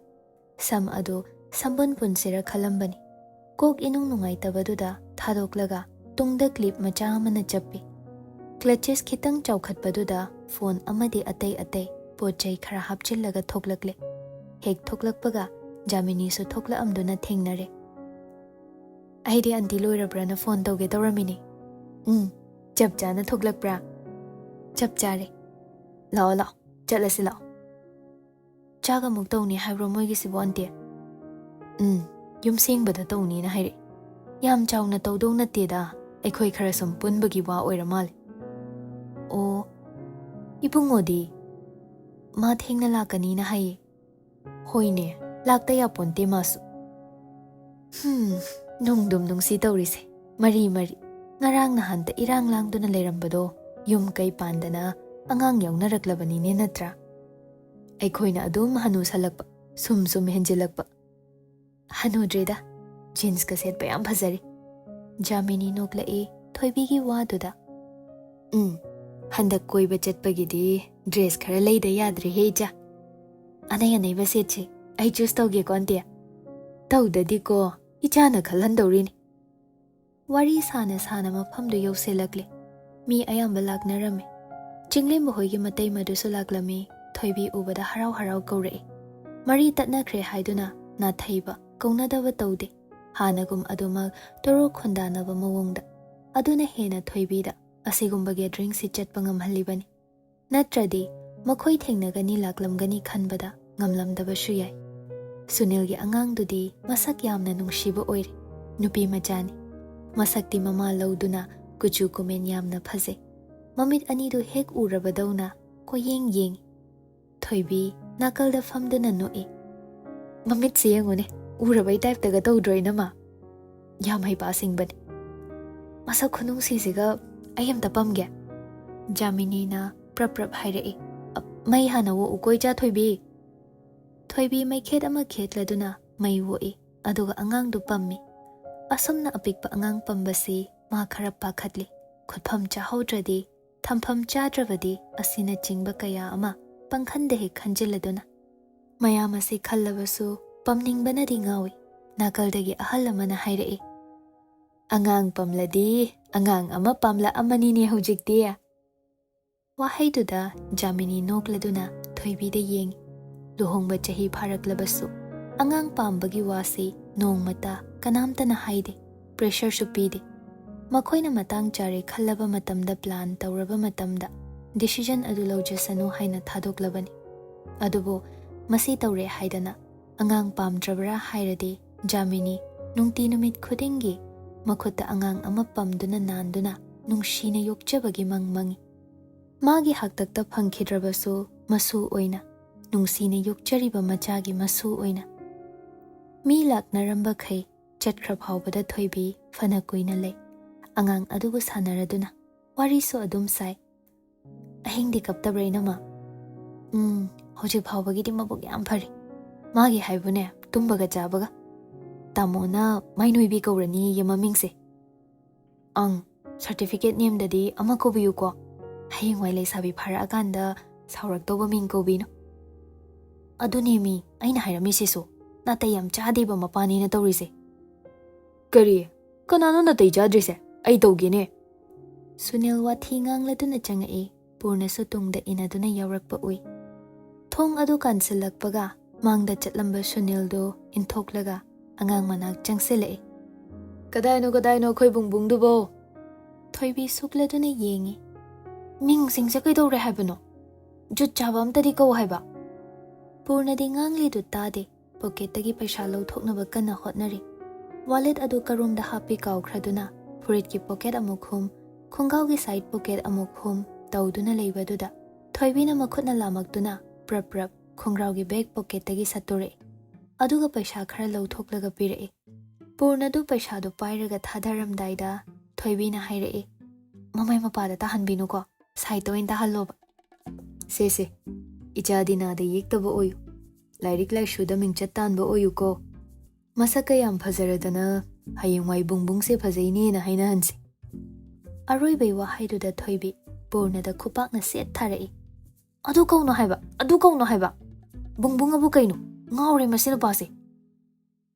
ꯁꯝ ꯑꯗꯨ ꯁꯝꯕꯨꯟ ꯄꯨꯟꯁꯤꯔ ꯈꯜꯂꯝꯕꯅꯤ꯫ ꯀꯣꯛ ꯏꯅꯨꯡ ꯅꯨꯡꯉꯥꯏꯇꯕꯗꯨꯗ ꯊꯥꯗꯣꯛꯂꯒ ꯇꯨꯡꯗ ꯀ꯭ꯂꯤꯞ ꯃꯆꯥ ꯑꯃꯅ ꯆꯞꯄꯤ꯫ ꯀ꯭ꯂꯆꯦꯁ ꯈꯤꯇꯪ ꯆꯥꯎꯈꯠꯄꯗꯨꯗ ꯐꯣꯟ ꯑꯃꯗꯤ ꯑꯇꯩ ꯑꯇꯩ ꯄꯣꯠ ꯆꯩ ꯈꯔ ꯍꯥꯞꯆꯤꯜꯂꯒ ꯊꯣꯛꯂꯛꯂꯦ꯫ ꯍꯦꯛ ꯊꯣꯛꯂꯛꯄꯒ ꯖꯥꯃꯤꯅꯤꯁꯨ ꯊꯣꯛꯂꯛꯑꯝꯗꯨꯅ ꯊꯦꯡꯅꯔꯦ꯫ "ꯑꯩꯗꯤ ꯑꯟꯇꯤ ꯂꯣꯏꯔꯕ꯭ꯔꯅ ꯐꯣꯟ ꯇꯧꯒꯦ ꯇꯧꯔꯝꯃꯤꯅꯦ꯫" "ꯎꯝ, ꯆꯞ ꯆꯥꯅ ꯊꯣꯛꯂꯛꯄ꯭ꯔꯥ?" "ꯆꯞ ꯆꯥꯔꯦ꯫ ꯂꯥꯛꯑꯣ, ꯂꯥꯛꯑꯣ, ꯆꯠꯂꯁꯤ ꯂꯥꯛꯑꯣ꯫" "ꯆꯥꯛ ꯑꯃꯨꯛ ꯇꯧꯅꯤ ꯍꯥꯏꯕ꯭ꯔꯣ ꯃꯣꯏꯒꯤꯁꯤꯕꯣ, ꯑꯟꯇꯤ?" "ꯎꯝ, ꯌꯨꯝ ꯁꯦꯡꯕꯗ ꯇꯧꯅꯤꯅ ꯍꯥꯏꯔꯛꯑꯦ꯫ ꯌꯥꯝ ꯆꯥꯎꯅ ꯇꯧꯗꯧ ꯅꯠꯇꯦꯗ, ꯑꯩꯈꯣꯏ ꯈꯔ ꯁꯨꯝ ꯄꯨꯟꯕꯒꯤ ꯋꯥ ꯑꯣꯏꯔ ꯃꯥꯜꯂꯦ꯫" "ꯑꯣ, ꯏꯕꯨꯡꯉꯣꯗꯤ?" "ꯃꯥ ꯊꯦꯡꯅ ꯂꯥꯛꯀꯅꯤꯅ ꯍꯥꯏꯌꯦ꯫" "ꯍꯣꯏꯅꯦ, ꯂꯥꯛꯇ ꯌꯥꯄꯣꯟꯇꯦ ꯃꯥꯁꯨ꯫" "ꯍꯝ, ꯅꯨꯡꯗꯨꯝ ꯅꯨꯡꯁꯤ ꯇꯧꯔꯤꯁꯦ, ꯃꯔꯤ ꯃꯔꯤ꯫ ꯉꯔꯥꯡ ꯅꯍꯥꯟꯇ ꯏꯔꯥꯡ ꯂꯥꯡꯗꯨꯅ ꯂꯩꯔꯝꯕꯗꯣ ꯌꯨꯝ ꯀꯩ ꯄꯥꯟꯗꯅ ꯑꯉꯥꯡ ꯌꯥꯎꯅꯔꯛꯂꯕꯅꯤꯅꯦ ꯅꯠꯇ꯭ꯔꯥ? ꯑꯩꯈꯣꯏꯅ ꯑꯗꯨꯝ ꯍꯅꯨꯁꯜꯂꯛꯄ, ꯁꯨꯝ ꯁꯨꯝ ꯍꯦꯟꯖꯤꯜꯂꯛꯄ꯫ ꯍꯅꯨꯗ꯭ꯔꯦꯗ, ꯖꯤꯟꯁꯀ ꯁꯦꯠꯄ ꯌꯥꯝ ꯐꯖꯔꯤ꯫ ꯖꯥꯃꯤꯅꯤ ꯅꯣꯛꯂꯛꯏ ꯊꯣꯏꯕꯤꯒꯤ ꯋꯥꯗꯨꯗ꯫ ꯎꯝ, ꯍꯟꯗꯛ ꯀꯣꯏꯕ ꯆꯠꯄꯒꯤꯗꯤ ꯗ꯭ꯔꯦꯁ ꯈꯔ ꯂꯩꯗ ꯌꯥꯗ꯭ꯔꯦꯍꯦ ꯏꯆꯥ꯫ ꯑꯅꯩ ꯑꯅꯩꯕ ꯁꯦꯠꯁꯤ, ꯑꯩ ꯆꯨꯁ ꯇꯧꯒꯦꯀꯣ ꯑꯟꯇꯤ꯫ ꯇꯧꯗꯗꯤꯀꯣ, ꯏꯆꯥꯅ ꯈꯜꯍꯟꯗꯧꯔꯤꯅꯤ꯫ ꯋꯥꯔꯤ ꯁꯥꯅ ꯁꯥꯅ ꯃꯐꯝꯗꯨ ꯌꯧꯁꯤꯜꯂꯛꯂꯦ꯫ ꯃꯤ ꯑꯌꯥꯝꯕ ꯂꯥꯛꯅꯔꯝꯃꯤ꯫ ꯆꯤꯡꯂꯦꯝꯕ ꯍꯣꯏꯒꯤ ꯃꯇꯩꯃꯗꯨꯁꯨ ꯂꯥꯛꯂꯝꯃꯤ꯫ ꯊꯣꯏꯕꯤ ꯎꯕꯗ ꯍꯔꯥꯎ ꯍꯔꯥꯎ ꯀꯧꯔꯛꯏ꯫ ꯃꯔꯤ ꯇꯠꯅꯈ꯭ꯔꯦ ꯍꯥꯏꯗꯨꯅ ꯅꯥꯊꯩꯕ, ꯀꯧꯅꯗꯕ ꯇꯧꯗꯦ꯫ ꯍꯥꯟꯅꯒꯨꯝ ꯑꯗꯨꯃꯛ ꯇꯣꯔꯣꯛ ꯈꯨꯟꯗꯥꯅꯕ ꯃꯑꯣꯡꯗ꯫ ꯑꯗꯨꯅ ꯍꯦꯟꯅ ꯊꯣꯏꯕꯤꯗ ꯑꯁꯤꯒꯨꯝꯕ ꯒꯦꯗꯔꯤꯡꯁꯤ ꯆꯠꯄ ꯉꯝꯍꯜꯂꯤꯕꯅꯤ꯫ ꯅꯠꯇ꯭ꯔꯗꯤ ꯃꯈꯣꯏ ꯊꯦꯡꯅꯒꯅꯤ ꯂꯥꯛꯂꯝꯒꯅꯤ ꯈꯟꯕꯗ ꯉꯝꯂꯝꯗꯕꯁꯨ ꯌꯥꯏ꯫ ꯁꯨꯅꯤꯜꯒꯤ ꯑꯉꯥꯡꯗꯨꯗꯤ ꯃꯁꯛ ꯌꯥꯝꯅ ꯅꯨꯡꯁꯤꯕ ꯑꯣꯏꯔꯦ꯫ ꯅꯨꯄꯤ ꯃꯆꯥꯅꯤ꯫ ꯃꯁꯛꯇꯤ ꯃꯃꯥ ꯂꯧꯗꯨꯅ ꯀꯨꯆꯨ ꯀꯨꯃꯦꯟ ꯌꯥꯝꯅ ꯐꯖꯩ꯫ ꯃꯃꯤꯠ ꯑꯅꯤꯗꯨ ꯍꯦꯛ ꯎꯔꯕꯗꯧꯅ ꯀꯣꯏꯌꯦꯡ ꯌꯦꯡꯏ꯫ ꯊꯣꯏꯕꯤ ꯅꯥꯀꯜꯗ ꯐꯝꯗꯨꯅ ꯅꯣꯛꯏ꯫ "ꯃꯃꯤꯠꯁꯤ ꯌꯦꯡꯉꯨꯅꯦ, ꯎꯔꯕꯩ ꯇꯥꯏꯞꯇꯒ ꯇꯧꯗ꯭ꯔꯣ ꯏꯅꯝꯃ? ꯌꯥꯝ ꯍꯩꯄꯥ ꯁꯤꯡꯕꯅꯤ꯫ ꯃꯁꯛ ꯈꯨꯅꯨꯡꯁꯤꯁꯤꯒ ꯑꯩ ꯑꯝꯇ ꯄꯝꯒꯦ꯫" ꯖꯥꯃꯤꯅꯤꯅ ꯄ꯭ꯔꯞ ꯄ꯭ꯔꯞ ꯍꯥꯏꯔꯛꯏ꯫ "ꯑ, ꯃꯩ ꯍꯥꯟꯅ ꯑꯣꯛꯎꯀꯣ ꯏꯆꯥ ꯊꯣꯏꯕꯤ꯫" ꯊꯣꯏꯕꯤ ꯃꯩꯈꯦꯠ ꯑꯃ ꯈꯦꯠꯂꯗꯨꯅ ꯃꯩ ꯑꯣꯛꯏ, ꯑꯗꯨꯒ ꯑꯉꯥꯡꯗꯨ ꯄꯝꯃꯤ꯫ ꯑꯁꯨꯝꯅ ꯑꯄꯤꯛꯄ ꯑꯉꯥꯡ ꯄꯝꯕꯁꯤ ꯃꯥ ꯈꯔ ꯄꯥꯈꯠꯂꯤ꯫ ꯈꯨꯠꯐꯝ ꯆꯥꯍꯧꯗ꯭ꯔꯗꯤ, ꯊꯝꯐꯝ ꯆꯥꯗ꯭ꯔꯕꯗꯤ ꯑꯁꯤꯅꯆꯤꯡꯕ ꯀꯌꯥ ꯑꯃ ꯄꯪꯈꯟꯗ ꯍꯦꯛ ꯈꯟꯖꯤꯜꯂꯗꯨꯅ꯫ ꯃꯌꯥꯝ ꯑꯁꯤ ꯈꯜꯂꯕꯁꯨ ꯄꯝꯅꯤꯡꯕꯅꯗꯤ ꯉꯥꯎꯏ꯫ ꯅꯥꯀꯜꯗꯒꯤ ꯑꯍꯜ ꯑꯃꯅ ꯍꯥꯏꯔꯛꯏ, "ꯑꯉꯥꯡ ꯄꯝꯂꯗꯤ ꯑꯉꯥꯡ ꯑꯃ ꯄꯥꯝꯂꯛꯑꯃꯅꯤꯅꯦ ꯍꯧꯖꯤꯛꯇꯤ꯫" ꯋꯥꯍꯩꯗꯨꯗ ꯖꯥꯃꯤꯅꯤ ꯅꯣꯛꯂꯗꯨꯅ ꯊꯣꯏꯕꯤꯗ ꯌꯦꯡꯏ꯫ ꯂꯨꯍꯣꯡꯕ ꯆꯍꯤ ꯐꯥꯔꯛꯂꯕꯁꯨ ꯑꯉꯥꯡ ꯄꯥꯝꯕꯒꯤ ꯋꯥꯁꯤ ꯅꯣꯡꯃꯇ ꯀꯅꯥꯝꯇꯅ ꯍꯥꯏꯗꯦ, ꯄ꯭ꯔꯦꯁꯔꯁꯨ ꯄꯤꯗꯦ꯫ ꯃꯈꯣꯏꯅ ꯃꯇꯥꯡ ꯆꯥꯔꯦ ꯈꯜꯂꯕ ꯃꯇꯝꯗ, ꯄ꯭ꯂꯥꯟ ꯇꯧꯔꯕ ꯃꯇꯝꯗ ꯗꯤꯁꯤꯖꯟ ꯑꯗꯨ ꯂꯧꯖꯁꯅꯨ ꯍꯥꯏꯅ ꯊꯥꯗꯣꯛꯂꯕꯅꯤ꯫ ꯑꯗꯨꯕꯨ ꯃꯁꯤ ꯇꯧꯔꯦ ꯍꯥꯏꯗꯅ ꯑꯉꯥꯡ ꯄꯥꯝꯗ꯭ꯔꯕ꯭ꯔꯥ ꯍꯥꯏꯔꯗꯤ, ꯖꯥꯃꯤꯅꯤ ꯅꯨꯡꯇꯤ ꯅꯨꯃꯤꯠ ꯈꯨꯗꯤꯡꯒꯤ ꯃꯈꯨꯠꯇ ꯑꯉꯥꯡ ꯑꯃ ꯄꯝꯗꯨꯅ ꯅꯥꯟꯗꯨꯅ ꯅꯨꯡꯁꯤꯅ ꯌꯣꯛꯆꯕꯒꯤ ꯃꯪ ꯃꯪꯏ꯫ ꯃꯥꯒꯤ ꯍꯥꯛꯇꯛꯇ ꯐꯪꯈꯤꯗ꯭ꯔꯕꯁꯨ, ꯃꯁꯨ ꯑꯣꯏꯅ, ꯅꯨꯡꯁꯤꯅ ꯌꯣꯛꯆꯔꯤꯕ ꯃꯆꯥꯒꯤ ꯃꯁꯨ ꯑꯣꯏꯅ꯫ ꯃꯤ ꯂꯥꯛꯅꯔꯝꯕꯈꯩ ꯆꯠꯈ꯭ꯔ ꯐꯥꯎꯕꯗ ꯊꯣꯏꯕꯤ ꯐꯅ ꯀꯨꯏꯅ ꯂꯩ꯫ ꯑꯉꯥꯡ ꯑꯗꯨꯕꯨ ꯁꯥꯟꯅꯔꯗꯨꯅ ꯋꯥꯔꯤꯁꯨ ꯑꯗꯨꯝ ꯁꯥꯏ꯫ "ꯑꯍꯤꯡꯗꯤ ꯀꯞꯇꯕ꯭ꯔꯥ, ꯏꯅꯝꯃ?" "ꯎꯝ, ꯍꯧꯖꯤꯛ ꯐꯥꯎꯕꯒꯤꯗꯤ ꯃꯕꯨꯛ ꯌꯥꯝ ꯐꯔꯤ꯫ ꯃꯥꯒꯤ ꯍꯥꯏꯕꯨꯅꯦ, ꯇꯨꯝꯕꯒ ꯆꯥꯕꯒ꯫ ꯇꯥꯃꯣꯅ ꯃꯥꯏ ꯅꯣꯏꯕꯤ ꯀꯧꯔꯅꯤꯌꯦ ꯃꯃꯤꯡꯁꯦ꯫ ꯑꯪ, ꯁꯥꯔꯇꯤꯐꯤꯀꯦꯠ ꯅꯦꯝꯗꯗꯤ ꯑꯃ ꯀꯧꯕꯤꯌꯨꯀꯣ꯫ ꯍꯌꯦꯡꯋꯥꯏ ꯂꯩꯁꯥꯕꯤ ꯐꯥꯔꯛꯑꯀꯥꯟꯗ ꯁꯥꯎꯔꯛꯇꯧꯕ ꯃꯤꯡ ꯀꯧꯕꯤꯅꯨ꯫" "ꯑꯗꯨꯅꯦꯃꯤ ꯑꯩꯅ ꯍꯥꯏꯔꯝꯃꯤꯁꯤꯁꯨ, ꯅꯥꯇꯩ ꯌꯥꯝ ꯆꯥꯗꯦꯕ ꯃꯄꯥꯅꯤꯅ ꯇꯧꯔꯤꯁꯦ꯫" "ꯀꯔꯤ? ꯀꯅꯥꯅꯣ ꯅꯥꯇꯩ ꯆꯥꯗ꯭ꯔꯤꯁꯦ? ꯑꯩ ꯇꯧꯒꯦꯅꯦ꯫" ꯁꯨꯅꯤꯜ ꯋꯥꯊꯤ ꯉꯥꯡꯂꯗꯨꯅ ꯆꯪꯉꯛꯏ꯫ ꯄꯨꯔꯅꯁꯨ ꯇꯨꯡꯗ ꯏꯟꯅꯗꯨꯅ ꯌꯥꯎꯔꯛꯄ ꯎꯏ꯫ ꯊꯣꯡ ꯑꯗꯨ ꯀꯥꯟꯁꯤꯜꯂꯛꯄꯒ ꯃꯥꯡꯗ ꯆꯠꯂꯝꯕ ꯁꯨꯅꯤꯜꯗꯨ ꯏꯟꯊꯣꯛꯂꯒ ꯑꯉꯥꯡ ꯃꯅꯥꯛ ꯆꯪꯁꯤꯜꯂꯛꯏ꯫ "ꯀꯗꯥꯏꯅꯣ, ꯀꯗꯥꯏꯅꯣ ꯑꯩꯈꯣꯏ ꯕꯨꯡꯕꯨꯡꯗꯨꯕꯣ?" ꯊꯣꯏꯕꯤ ꯁꯨꯛꯂꯗꯨꯅ ꯌꯦꯡꯉꯤ꯫ "ꯃꯤꯡꯁꯤꯡꯁꯦ ꯀꯩꯗꯧꯔꯦ ꯍꯥꯏꯕꯅꯣ? ꯖꯨꯠ ꯆꯥꯕ ꯑꯝꯇꯗꯤ ꯀꯧ ꯍꯥꯏꯕ꯫" ꯄꯨꯔꯅꯗꯤ ꯉꯥꯡꯂꯤꯗꯨ ꯇꯥꯗꯦ꯫ ꯄꯣꯀꯦꯠꯇꯒꯤ ꯄꯩꯁꯥ ꯂꯧꯊꯣꯛꯅꯕ ꯀꯟꯅ ꯍꯣꯠꯅꯔꯤ꯫ ꯋꯥꯂꯦꯠ ꯑꯗꯨ ꯀꯔꯣꯝꯗ ꯍꯥꯞꯄꯤ ꯀꯥꯎꯈ꯭ꯔꯗꯨꯅ ꯐꯨꯔꯤꯠꯀꯤ ꯄꯣꯀꯦꯠ ꯑꯃꯨꯛ ꯍꯨꯝ, ꯈꯣꯡꯒ꯭ꯔꯥꯎꯒꯤ ꯁꯥꯏꯠ ꯄꯣꯀꯦꯠ ꯑꯃꯨꯛ ꯍꯨꯝ ꯇꯧꯗꯨꯅ ꯂꯩꯕꯗꯨꯗ ꯊꯣꯏꯕꯤꯅ ꯃꯈꯨꯠꯅ ꯂꯥꯝꯃꯛꯇꯨꯅ ꯄ꯭ꯔꯞ ꯄ꯭ꯔꯞ ꯈꯣꯡꯒ꯭ꯔꯥꯎꯒꯤ ꯕꯦꯛ ꯄꯣꯀꯦꯠꯇꯒꯤ ꯁꯠꯇꯣꯔꯛꯏ꯫ ꯑꯗꯨꯒ ꯄꯩꯁꯥ ꯈꯔ ꯂꯧꯊꯣꯛꯂꯒ ꯄꯤꯔꯛꯏ꯫ ꯄꯨꯔꯅꯗꯨ ꯄꯩꯁꯥꯗꯨ ꯄꯥꯏꯔꯒ ꯊꯥꯗꯔꯝꯗꯥꯏꯗ ꯊꯣꯏꯕꯤꯅ ꯍꯥꯏꯔꯛꯏ, "ꯃꯃꯥꯏ ꯃꯄꯥꯗ ꯇꯥꯍꯟꯕꯤꯅꯨꯀꯣ, ꯁꯥꯏꯠꯇ ꯑꯣꯏꯅ ꯇꯥꯍꯜꯂꯣꯕ꯫" "ꯁꯦ ꯁꯦ, ꯏꯆꯥꯗꯤ ꯅꯥꯗ ꯌꯦꯛꯇꯕ ꯑꯣꯏꯌꯨ, ꯂꯥꯏꯔꯤꯛ ꯂꯥꯏꯁꯨꯗ ꯃꯤꯡꯆꯠ ꯇꯥꯟꯕ ꯑꯣꯏꯌꯨꯀꯣ꯫ ꯃꯁꯛꯀ ꯌꯥꯝ ꯐꯖꯔꯗꯅ ꯍꯌꯦꯡꯋꯥꯏ ꯕꯨꯡꯕꯨꯡꯁꯦ ꯐꯖꯩꯅꯦꯅ ꯍꯥꯏꯅꯍꯟꯁꯤ꯫" ꯑꯔꯣꯏꯕꯩ ꯋꯥꯍꯩꯗꯨꯗ ꯊꯣꯏꯕꯤ ꯄꯨꯔꯅꯗ ꯈꯨꯄꯥꯛꯅ ꯁꯦꯠ ꯊꯥꯔꯛꯏ꯫ "ꯑꯗꯨ ꯀꯧꯅꯣ ꯍꯥꯏꯕ, ꯑꯗꯨ ꯀꯧꯅꯣ ꯍꯥꯏꯕ꯫ ꯕꯨꯡꯕꯨꯡ ꯑꯕꯨ ꯀꯩꯅꯣ? ꯉꯥꯎꯔꯦ ꯃꯁꯤ ꯅꯨꯄꯥꯁꯦ꯫"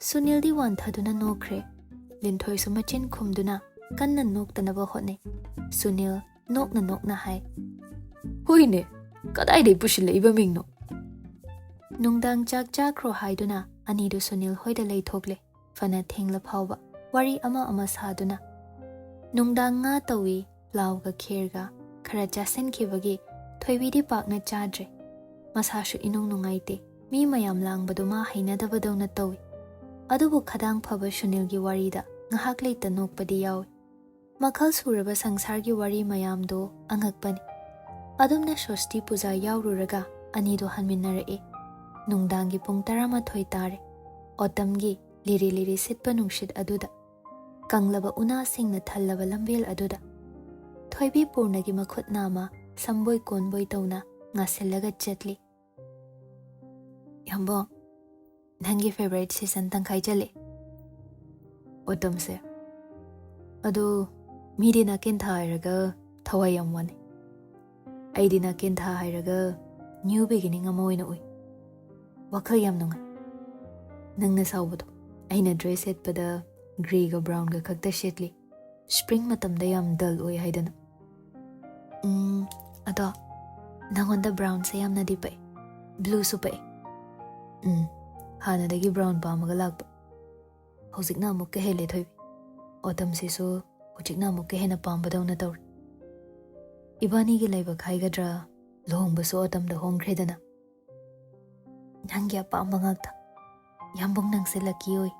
ꯁꯨꯅꯤꯜꯗꯤ ꯋꯥꯟꯊꯗꯨꯅ ꯅꯣꯛꯈ꯭ꯔꯦ꯫ ꯂꯤꯟꯊꯣꯏꯁꯨ ꯃꯆꯤꯟ ꯈꯨꯝꯗꯨꯅ ꯀꯟꯅ ꯅꯣꯛꯇꯅꯕ ꯍꯣꯠꯅꯩ꯫ ꯁꯨꯅꯤꯜ ꯅꯣꯛꯅ ꯅꯣꯛꯅ ꯍꯥꯏ, "ꯍꯣꯏꯅꯦ, ꯀꯗꯥꯏꯗꯩ ꯄꯨꯁꯤꯜꯂꯛꯏꯕ ꯃꯤꯡꯅꯣ?" ꯅꯨꯡꯗꯥꯡ ꯆꯥꯛ ꯆꯥꯈ꯭ꯔꯣ ꯍꯥꯏꯗꯨꯅ ꯑꯅꯤꯗꯨ ꯁꯨꯅꯤꯜ ꯍꯣꯏꯗ ꯂꯩꯊꯣꯛꯂꯦ꯫ ꯐꯅ ꯊꯦꯡꯂ ꯐꯥꯎꯕ ꯋꯥꯔꯤ ꯑꯃ ꯑꯃ ꯁꯥꯗꯨꯅ꯫ ꯅꯨꯡꯗꯥꯡ ꯉꯥ ꯇꯧꯏ, ꯄ꯭ꯂꯥꯎꯒ ꯈꯦꯔꯒ ꯈꯔ ꯆꯥꯁꯤꯟꯈꯤꯕꯒꯤ ꯊꯣꯏꯕꯤꯗꯤ ꯄꯥꯛꯅ ꯆꯥꯗ꯭ꯔꯦ꯫ ꯃꯁꯥꯁꯨ ꯏꯅꯨꯡ ꯅꯨꯡꯉꯥꯏꯇꯦ꯫ ꯃꯤ ꯃꯌꯥꯝ ꯂꯥꯡꯕꯗꯨ ꯃꯥ ꯍꯩꯅꯗꯕꯗꯧꯅ ꯇꯧꯏ꯫ ꯑꯗꯨꯕꯨ ꯈꯗꯥꯡ ꯐꯕ ꯁꯨꯅꯤꯜꯒꯤ ꯋꯥꯔꯤꯗ ꯉꯥꯏꯍꯥꯛ ꯂꯩꯇ ꯅꯣꯛꯄꯗꯤ ꯌꯥꯎꯏ꯫ ꯃꯈꯜ ꯁꯨꯔꯕ ꯁꯪꯁꯥꯔꯒꯤ ꯋꯥꯔꯤ ꯃꯌꯥꯝꯗꯨ ꯑꯉꯛꯄꯅꯤ꯫ ꯑꯗꯨꯝꯅ ꯁ꯭ꯋꯁꯇꯤ ꯄꯨꯖꯥ ꯌꯥꯎꯔꯨꯔꯒ ꯑꯅꯤꯗꯨ ꯍꯟꯃꯤꯟꯅꯔꯛꯏ꯫ ꯅꯨꯡꯗꯥꯡꯒꯤ ꯄꯨꯡ ꯇꯔꯥꯃꯥꯊꯣꯏ ꯇꯥꯔꯦ꯫ ꯑꯣꯇꯝꯒꯤ ꯂꯤꯔꯤ ꯂꯤꯔꯤ ꯁꯤꯠꯄ ꯅꯨꯡꯁꯤꯠ ꯑꯗꯨꯗ꯫ ꯀꯪꯂꯕ ꯎꯅꯥꯁꯤꯡꯅ ꯊꯜꯂꯕ ꯂꯝꯕꯦꯜ ꯑꯗꯨꯗ ꯊꯣꯏꯕꯤ ꯄꯨꯔꯅꯒꯤ ꯃꯈꯨꯠ ꯅꯥꯝꯃ ꯁꯝꯕꯣꯏ ꯀꯣꯟꯕꯣꯏ ꯇꯧꯅ ꯉꯥꯁꯤꯜꯂꯒ ꯆꯠꯂꯤ꯫ "ꯌꯥꯝꯕꯣ, ꯅꯪꯒꯤ ꯐꯦꯚꯔꯥꯏꯠ ꯁꯤꯖꯟ ꯇꯪꯈꯥꯏ ꯆꯜꯂꯦ, ꯑꯣꯇꯝꯁꯦ꯫ ꯑꯗꯣ ꯃꯤꯗꯤ ꯅꯥꯀꯦꯟꯊꯥ ꯍꯥꯏꯔꯒ ꯊꯋꯥꯏ ꯌꯥꯝ ꯋꯥꯅꯩ꯫ ꯑꯩꯗꯤ ꯅꯥꯀꯦꯟꯊꯥ ꯍꯥꯏꯔꯒ ꯅ꯭ꯌꯨ ꯕꯤꯒꯤꯅꯤꯡ ꯑꯃ ꯑꯣꯏꯅ ꯎꯏ꯫ ꯋꯥꯈꯜ ꯌꯥꯝ ꯅꯨꯡꯉꯥꯏ꯫ ꯅꯪꯅ ꯁꯥꯎꯕꯗꯣ ꯑꯩꯅ ꯗ꯭ꯔꯦꯁ ꯁꯦꯠꯄꯗ ꯒ꯭ꯔꯦꯒ ꯕ꯭ꯔꯥꯎꯟꯒ ꯈꯛꯇ ꯁꯦꯠꯂꯤ꯫ ꯁ꯭ꯄ꯭ꯔꯤꯡ ꯃꯇꯝꯗ ꯌꯥꯝ ꯗꯜ ꯑꯣꯏ ꯍꯥꯏꯗꯅ꯫ ꯎꯝ, ꯑꯗꯣ ꯅꯪꯉꯣꯟꯗ ꯕ꯭ꯔꯥꯎꯟꯁꯦ ꯌꯥꯝꯅꯗꯤ ꯄꯛꯑꯦ, ꯕ꯭ꯂꯨꯁꯨ ꯄꯛꯑꯦ꯫ ꯎꯝ, ꯍꯥꯟꯅꯗꯒꯤ ꯕ꯭ꯔꯥꯎꯟ ꯄꯥꯝꯃꯒ ꯂꯥꯛꯄ꯫ ꯍꯧꯖꯤꯛꯅ ꯑꯃꯨꯛꯀ ꯍꯦꯜꯂꯦ ꯊꯣꯏꯕꯤ꯫ ꯑꯣꯇꯝꯁꯤꯁꯨ ꯍꯧꯖꯤꯛꯅ ꯑꯃꯨꯛꯀ ꯍꯦꯟꯅ ꯄꯥꯝꯕꯗꯧꯅ ꯇꯧꯔꯦ꯫ ꯏꯕꯥꯅꯤꯒꯤ ꯂꯥꯏꯕꯛ ꯍꯥꯏꯒꯗ꯭ꯔꯥ, ꯂꯨꯍꯣꯡꯕꯁꯨ ꯑꯣꯇꯝꯗ ꯍꯣꯡꯈ꯭ꯔꯦꯗꯅ꯫ ꯅꯪꯒꯤ ꯑꯄꯥꯝꯕ ꯉꯥꯛꯇ꯫ ꯌꯥꯝꯕꯨꯡ, ꯅꯪꯁꯦ ꯂꯛꯀꯤ ꯑꯣꯏ,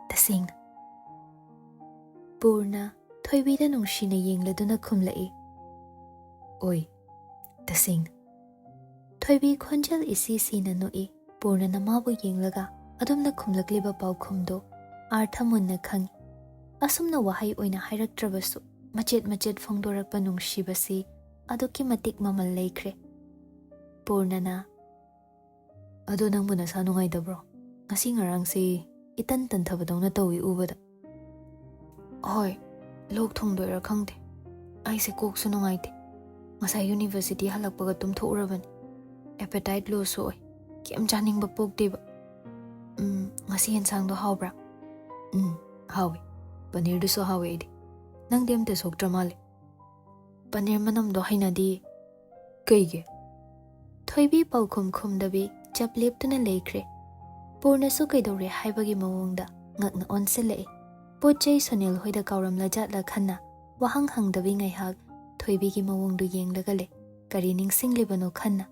ꯇꯁꯦꯡꯅ꯫" ꯄꯨꯔꯅ ꯊꯣꯏꯕꯤꯗ ꯅꯨꯡꯁꯤꯅ ꯌꯦꯡꯂꯗꯨꯅ ꯈꯨꯝꯂꯛꯏ꯫ "ꯑꯣꯏ, ꯇꯁꯦꯡꯅ꯫" ꯊꯣꯏꯕꯤ ꯈꯣꯟꯖꯦꯜ ꯏꯁꯤ ꯁꯤꯅ ꯅꯣꯛꯏ꯫ ꯄꯨꯔꯅꯅ ꯃꯥꯕꯨ ꯌꯦꯡꯂꯒ ꯑꯗꯨꯝꯅ ꯈꯨꯝꯂꯛꯂꯤꯕ ꯄꯥꯎꯈꯨꯝꯗꯨ ꯑꯥꯔꯊ ꯃꯨꯟꯅ ꯈꯪꯏ꯫ ꯑꯁꯨꯝꯅ ꯋꯥꯍꯩ ꯑꯣꯏꯅ ꯍꯥꯏꯔꯛꯇ꯭ꯔꯕꯁꯨ ꯃꯆꯦꯠ ꯃꯆꯦꯠ ꯐꯣꯡꯗꯣꯔꯛꯄ ꯅꯨꯡꯁꯤꯕꯁꯤ ꯑꯗꯨꯛꯀꯤ ꯃꯇꯤꯛ ꯃꯃꯜ ꯂꯩꯈ꯭ꯔꯦ꯫ ꯄꯨꯔꯅꯅ, "ꯑꯗꯣ ꯅꯪꯕꯨ ꯅꯁꯥ ꯅꯨꯡꯉꯥꯏꯇꯕ꯭ꯔꯣ? ꯉꯁꯤ ꯉꯔꯥꯡꯁꯤ ꯏꯇꯟ ꯇꯟꯊꯕꯗꯧꯅ ꯇꯧꯏ ꯎꯕꯗ꯫" "ꯍꯣꯏ, ꯂꯣꯛ ꯊꯨꯡꯗꯣꯏꯔꯥ ꯈꯪꯗꯦ꯫ ꯑꯩꯁꯦ ꯀꯣꯛꯁꯨ ꯅꯨꯡꯉꯥꯏꯇꯦ꯫ ꯉꯁꯥꯏ ꯌꯨꯅꯤꯚꯔꯁꯤꯇꯤ ꯍꯜꯂꯛꯄꯒ ꯇꯨꯝꯊꯣꯛꯎꯔꯕꯅꯤ꯫ ꯑꯦꯄꯦꯇꯥꯏꯠ ꯂꯣꯁꯁꯨ ꯑꯣꯏ꯫ ꯀꯩꯝ ꯆꯥꯅꯤꯡꯕ ꯄꯣꯛꯇꯦꯕ꯫ ꯎꯝ, ꯉꯁꯤ ꯌꯦꯟꯁꯥꯡꯗꯣ ꯍꯥꯎꯕ꯭ꯔꯥ?" "ꯎꯝ, ꯍꯥꯎꯋꯦ꯫ ꯄꯅꯤꯔꯗꯨꯁꯨ ꯍꯥꯎꯋꯦ ꯑꯩꯗꯤ꯫ ꯅꯪꯗꯤ ꯑꯝꯇ ꯁꯣꯛꯇ꯭ꯔ ꯃꯥꯜꯂꯦ꯫" "ꯄꯅꯤꯔ ꯃꯅꯝꯗꯣ ꯍꯩꯅꯗꯤꯌꯦ꯫" "ꯀꯩꯒꯤ?" ꯊꯣꯏꯕꯤ ꯄꯥꯎꯈꯨꯝ ꯈꯨꯝꯗꯕꯤ ꯆꯞ ꯂꯦꯞꯇꯨꯅ ꯂꯩꯈ꯭ꯔꯦ꯫ ꯄꯨꯔꯅꯁꯨ ꯀꯩꯗꯧꯔꯦ ꯍꯥꯏꯕꯒꯤ ꯃꯑꯣꯡꯗ ꯉꯛꯅ ꯑꯣꯟꯁꯤꯜꯂꯛꯏ꯫ ꯄꯣꯠ ꯆꯩ ꯁꯣꯅꯦꯜ ꯍꯣꯏꯗ ꯀꯥꯎꯔꯝꯂꯖꯥꯠꯂ ꯈꯟꯅ ꯋꯥꯍꯪ ꯍꯪꯗꯕꯤ ꯉꯥꯏꯍꯥꯛ ꯊꯣꯏꯕꯤꯒꯤ ꯃꯑꯣꯡꯗꯨ ꯌꯦꯡꯂꯒ ꯂꯩ꯫ ꯀꯔꯤ ꯅꯤꯡꯁꯤꯡꯂꯤꯕꯅꯣ ꯈꯟꯅ꯫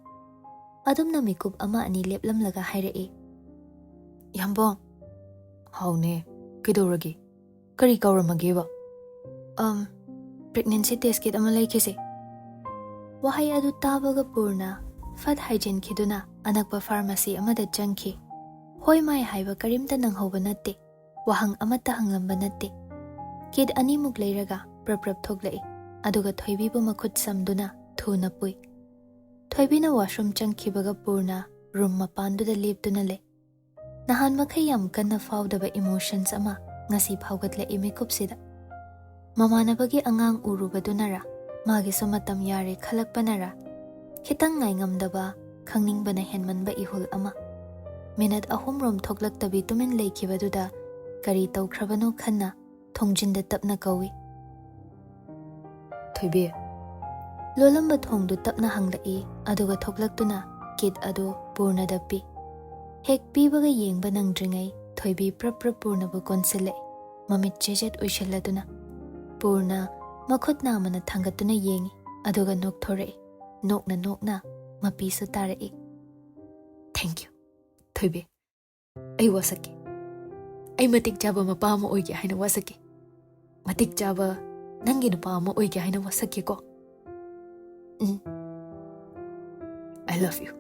ꯑꯗꯨꯝꯅ ꯃꯤꯀꯨꯞ ꯑꯃ ꯑꯅꯤ ꯂꯦꯞꯂꯝꯂꯒ ꯍꯥꯏꯔꯛꯏ, "ꯌꯥꯝꯕꯣꯡ꯫" "ꯍꯥꯎꯅꯦ, ꯀꯩꯗꯧꯔꯒꯦ? ꯀꯔꯤ ꯀꯥꯎꯔꯝꯃꯒꯦꯕ?" "ꯑꯝ, ꯄ꯭ꯔꯦꯒꯅꯦꯟꯁꯤ ꯇꯦꯁ ꯀꯤꯠ ꯑꯃ ꯂꯩꯈꯤꯁꯦ꯫" ꯋꯥꯍꯩ ꯑꯗꯨ ꯇꯥꯕꯒ ꯄꯨꯔꯅ ꯐꯠ ꯍꯥꯏꯖꯤꯟꯈꯤꯗꯨꯅ ꯑꯅꯛꯄ ꯐꯥꯔꯃꯥꯁꯤ ꯑꯃꯗ ꯆꯪꯈꯤ꯫ ꯍꯣꯏ ꯃꯥꯏ ꯍꯥꯏꯕ ꯀꯔꯤꯝꯇ ꯅꯪꯍꯧꯕ ꯅꯠꯇꯦ꯫ ꯋꯥꯍꯪ ꯑꯃꯠꯇ ꯍꯪꯂꯝꯕ ꯅꯠꯇꯦ꯫ ꯀꯤꯠ ꯑꯅꯤꯃꯨꯛ ꯂꯩꯔꯒ ꯄ꯭ꯔꯞ ꯄ꯭ꯔꯞ ꯊꯣꯛꯂꯛꯏ, ꯑꯗꯨꯒ ꯊꯣꯏꯕꯤꯕꯨ ꯃꯈꯨꯠ ꯁꯝꯗꯨꯅ ꯊꯨꯅ ꯄꯨꯏ꯫ ꯊꯣꯏꯕꯤꯅ ꯋꯥꯁꯔꯨꯝ ꯆꯪꯈꯤꯕꯒ ꯄꯨꯔꯅ ꯔꯨꯝ ꯃꯄꯥꯟꯗꯨꯗ ꯂꯦꯞꯇꯨꯅ ꯂꯩ꯫ ꯅꯍꯥꯟ ꯃꯈꯩ ꯌꯥꯝ ꯀꯟꯅ ꯐꯥꯎꯗꯕ ꯏꯃꯣꯁꯟꯁ ꯑꯃ ꯉꯁꯤ ꯐꯥꯎꯒꯠꯂꯛꯏ ꯃꯤꯀꯨꯞꯁꯤꯗ꯫ ꯃꯃꯥꯟꯅꯕꯒꯤ ꯑꯉꯥꯡ ꯎꯔꯨꯕꯗꯨꯅꯔꯥ, ꯃꯥꯒꯤꯁꯨ ꯃꯇꯝ ꯌꯥꯔꯦ ꯈꯜꯂꯛꯄꯅꯔꯥ, ꯈꯤꯇꯪ ꯉꯥꯏꯉꯝꯗꯕ, ꯈꯪꯅꯤꯡꯕꯅ ꯍꯦꯟꯃꯟꯕ ꯏꯍꯨꯜ ꯑꯃ꯫ ꯃꯤꯅꯠ ꯑꯍꯨꯝꯔꯣꯝ ꯊꯣꯛꯂꯛꯇꯕꯤ ꯇꯨꯃꯤꯟ ꯂꯩꯈꯤꯕꯗꯨꯗ ꯀꯔꯤ ꯇꯧꯈ꯭ꯔꯕꯅꯣ ꯈꯟꯅ ꯊꯣꯡꯖꯤꯟꯗ ꯇꯞꯅ ꯀꯧꯏ, "ꯊꯣꯏꯕꯤ!" ꯂꯣꯜꯂꯝꯕ ꯊꯣꯡꯗꯨ ꯇꯞꯅ ꯍꯥꯡꯂꯛꯏ, ꯑꯗꯨꯒ ꯊꯣꯛꯂꯛꯇꯨꯅ ꯀꯤꯠ ꯑꯗꯨ ꯄꯨꯔꯅꯗ ꯄꯤ꯫ ꯍꯦꯛ ꯄꯤꯕꯒ ꯌꯦꯡꯕ ꯅꯪꯗ꯭ꯔꯤꯉꯩ ꯊꯣꯏꯕꯤ ꯄ꯭ꯔꯞ ꯄ꯭ꯔꯞ ꯄꯨꯔꯅꯕꯨ ꯀꯣꯟꯁꯤꯜꯂꯛꯏ, ꯃꯃꯤꯠ ꯆꯦꯖꯦꯠ ꯎꯏꯁꯤꯜꯂꯗꯨꯅ꯫ ꯄꯨꯔꯅ ꯃꯈꯨꯠ ꯅꯥꯝꯃꯅ ꯊꯥꯡꯒꯠꯇꯨꯅ ꯌꯦꯡꯏ, ꯑꯗꯨꯒ ꯅꯣꯛꯊꯣꯔꯛꯏ꯫ ꯅꯣꯛꯅ ꯅꯣꯛꯅ ꯃꯄꯤꯁꯨ ꯇꯥꯔꯛꯏ꯫ "Thank you, ꯊꯣꯏꯕꯤ꯫ ꯑꯩ ꯋꯥꯁꯛꯀꯦ꯫ ꯑꯩ ꯃꯇꯤꯛ ꯆꯥꯕ ꯃꯄꯥ ꯑꯃ ꯑꯣꯏꯒꯦ ꯍꯥꯏꯅ ꯋꯥꯁꯛꯀꯦ꯫ ꯃꯇꯤꯛ ꯆꯥꯕ ꯅꯪꯒꯤ ꯅꯨꯄꯥ ꯑꯃ ꯑꯣꯏꯒꯦ ꯍꯥꯏꯅ ꯋꯥꯁꯛꯀꯦꯀꯣ꯫ ꯎꯝ꯫ I love you."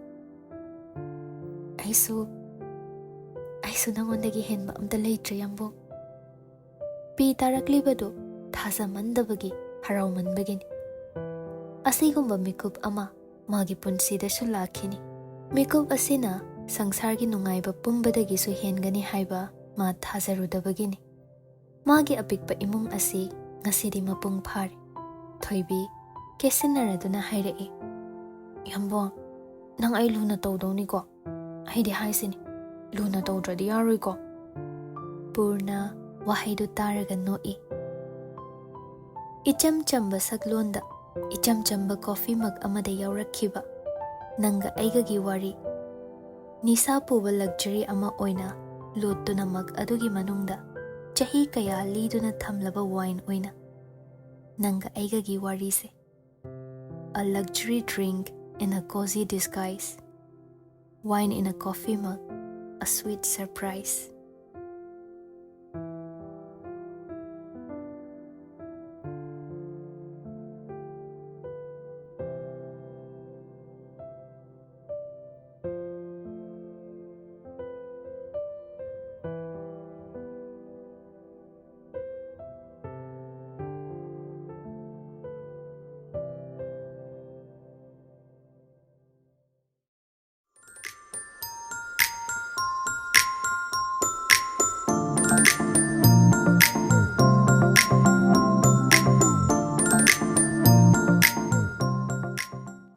"ꯑꯩꯁꯨ, ꯑꯩꯁꯨ ꯅꯉꯣꯟꯗꯒꯤ ꯍꯦꯟꯕ ꯑꯝꯇ ꯂꯩꯇ꯭ꯔꯦ, ꯌꯥꯝꯕꯨꯡ꯫" ꯄꯤ ꯇꯥꯔꯛꯂꯤꯕꯗꯨ ꯊꯥꯖꯃꯟꯗꯕꯒꯤ, ꯍꯔꯥꯎꯃꯟꯕꯒꯤꯅꯤ꯫ ꯑꯁꯤꯒꯨꯝꯕ ꯃꯤꯀꯨꯞ ꯑꯃ ꯃꯥꯒꯤ ꯄꯨꯟꯁꯤꯗꯁꯨ ꯂꯥꯛꯈꯤꯅꯤ꯫ ꯃꯤꯀꯨꯞ ꯑꯁꯤꯅ ꯁꯪꯁꯥꯔꯒꯤ ꯅꯨꯡꯉꯥꯏꯕ ꯄꯨꯝꯕꯗꯒꯤꯁꯨ ꯍꯦꯟꯒꯅꯤ ꯍꯥꯏꯕ ꯃꯥ ꯊꯥꯖꯔꯨꯗꯕꯒꯤꯅꯤ꯫ ꯃꯥꯒꯤ ꯑꯄꯤꯛꯄ ꯏꯃꯨꯡ ꯑꯁꯤ ꯉꯁꯤꯗꯤ ꯃꯄꯨꯡ ꯐꯥꯔꯦ꯫ ꯊꯣꯏꯕꯤ ꯀꯦꯁꯤꯟꯅꯔꯗꯨꯅ ꯍꯥꯏꯔꯛꯏ, "ꯌꯥꯝꯕꯣꯡ, ꯅꯪ ꯑꯩ ꯂꯨꯅ ꯇꯧꯗꯧꯅꯤꯀꯣ? ꯑꯩꯗꯤ ꯍꯥꯏꯁꯤꯅꯤ, ꯂꯨꯅ ꯇꯧꯗ꯭ꯔꯗꯤ ꯌꯥꯔꯣꯏꯀꯣ?" ꯄꯨꯔꯅ ꯋꯥꯍꯩꯗꯨ ꯇꯥꯔꯒ ꯅꯣꯛꯏ꯫ ꯏꯆꯝ ꯆꯝꯕ ꯁꯛꯂꯣꯟꯗ ꯏꯆꯝ ꯆꯝꯕ ꯀꯣꯐꯤ ꯃꯒ ꯑꯃꯗ ꯌꯥꯎꯔꯛꯈꯤꯕ ꯅꯪꯒ ꯑꯩꯒꯒꯤ ꯋꯥꯔꯤ, ꯅꯤꯁꯥ ꯄꯨꯕ ꯂꯛꯖꯔꯤ ꯑꯃ ꯑꯣꯏꯅ ꯂꯣꯠꯇꯨꯅ ꯃꯒ ꯑꯗꯨꯒꯤ ꯃꯅꯨꯡꯗ ꯆꯍꯤ ꯀꯌꯥ ꯂꯤꯗꯨꯅ ꯊꯝꯂꯕ ꯋꯥꯏꯟ ꯑꯣꯏꯅ ꯅꯪꯒ ꯑꯩꯒꯒꯤ ꯋꯥꯔꯤꯁꯦ꯫ A luxury drink in a cozy disguise. Wine in a coffee mug, a sweet surprise.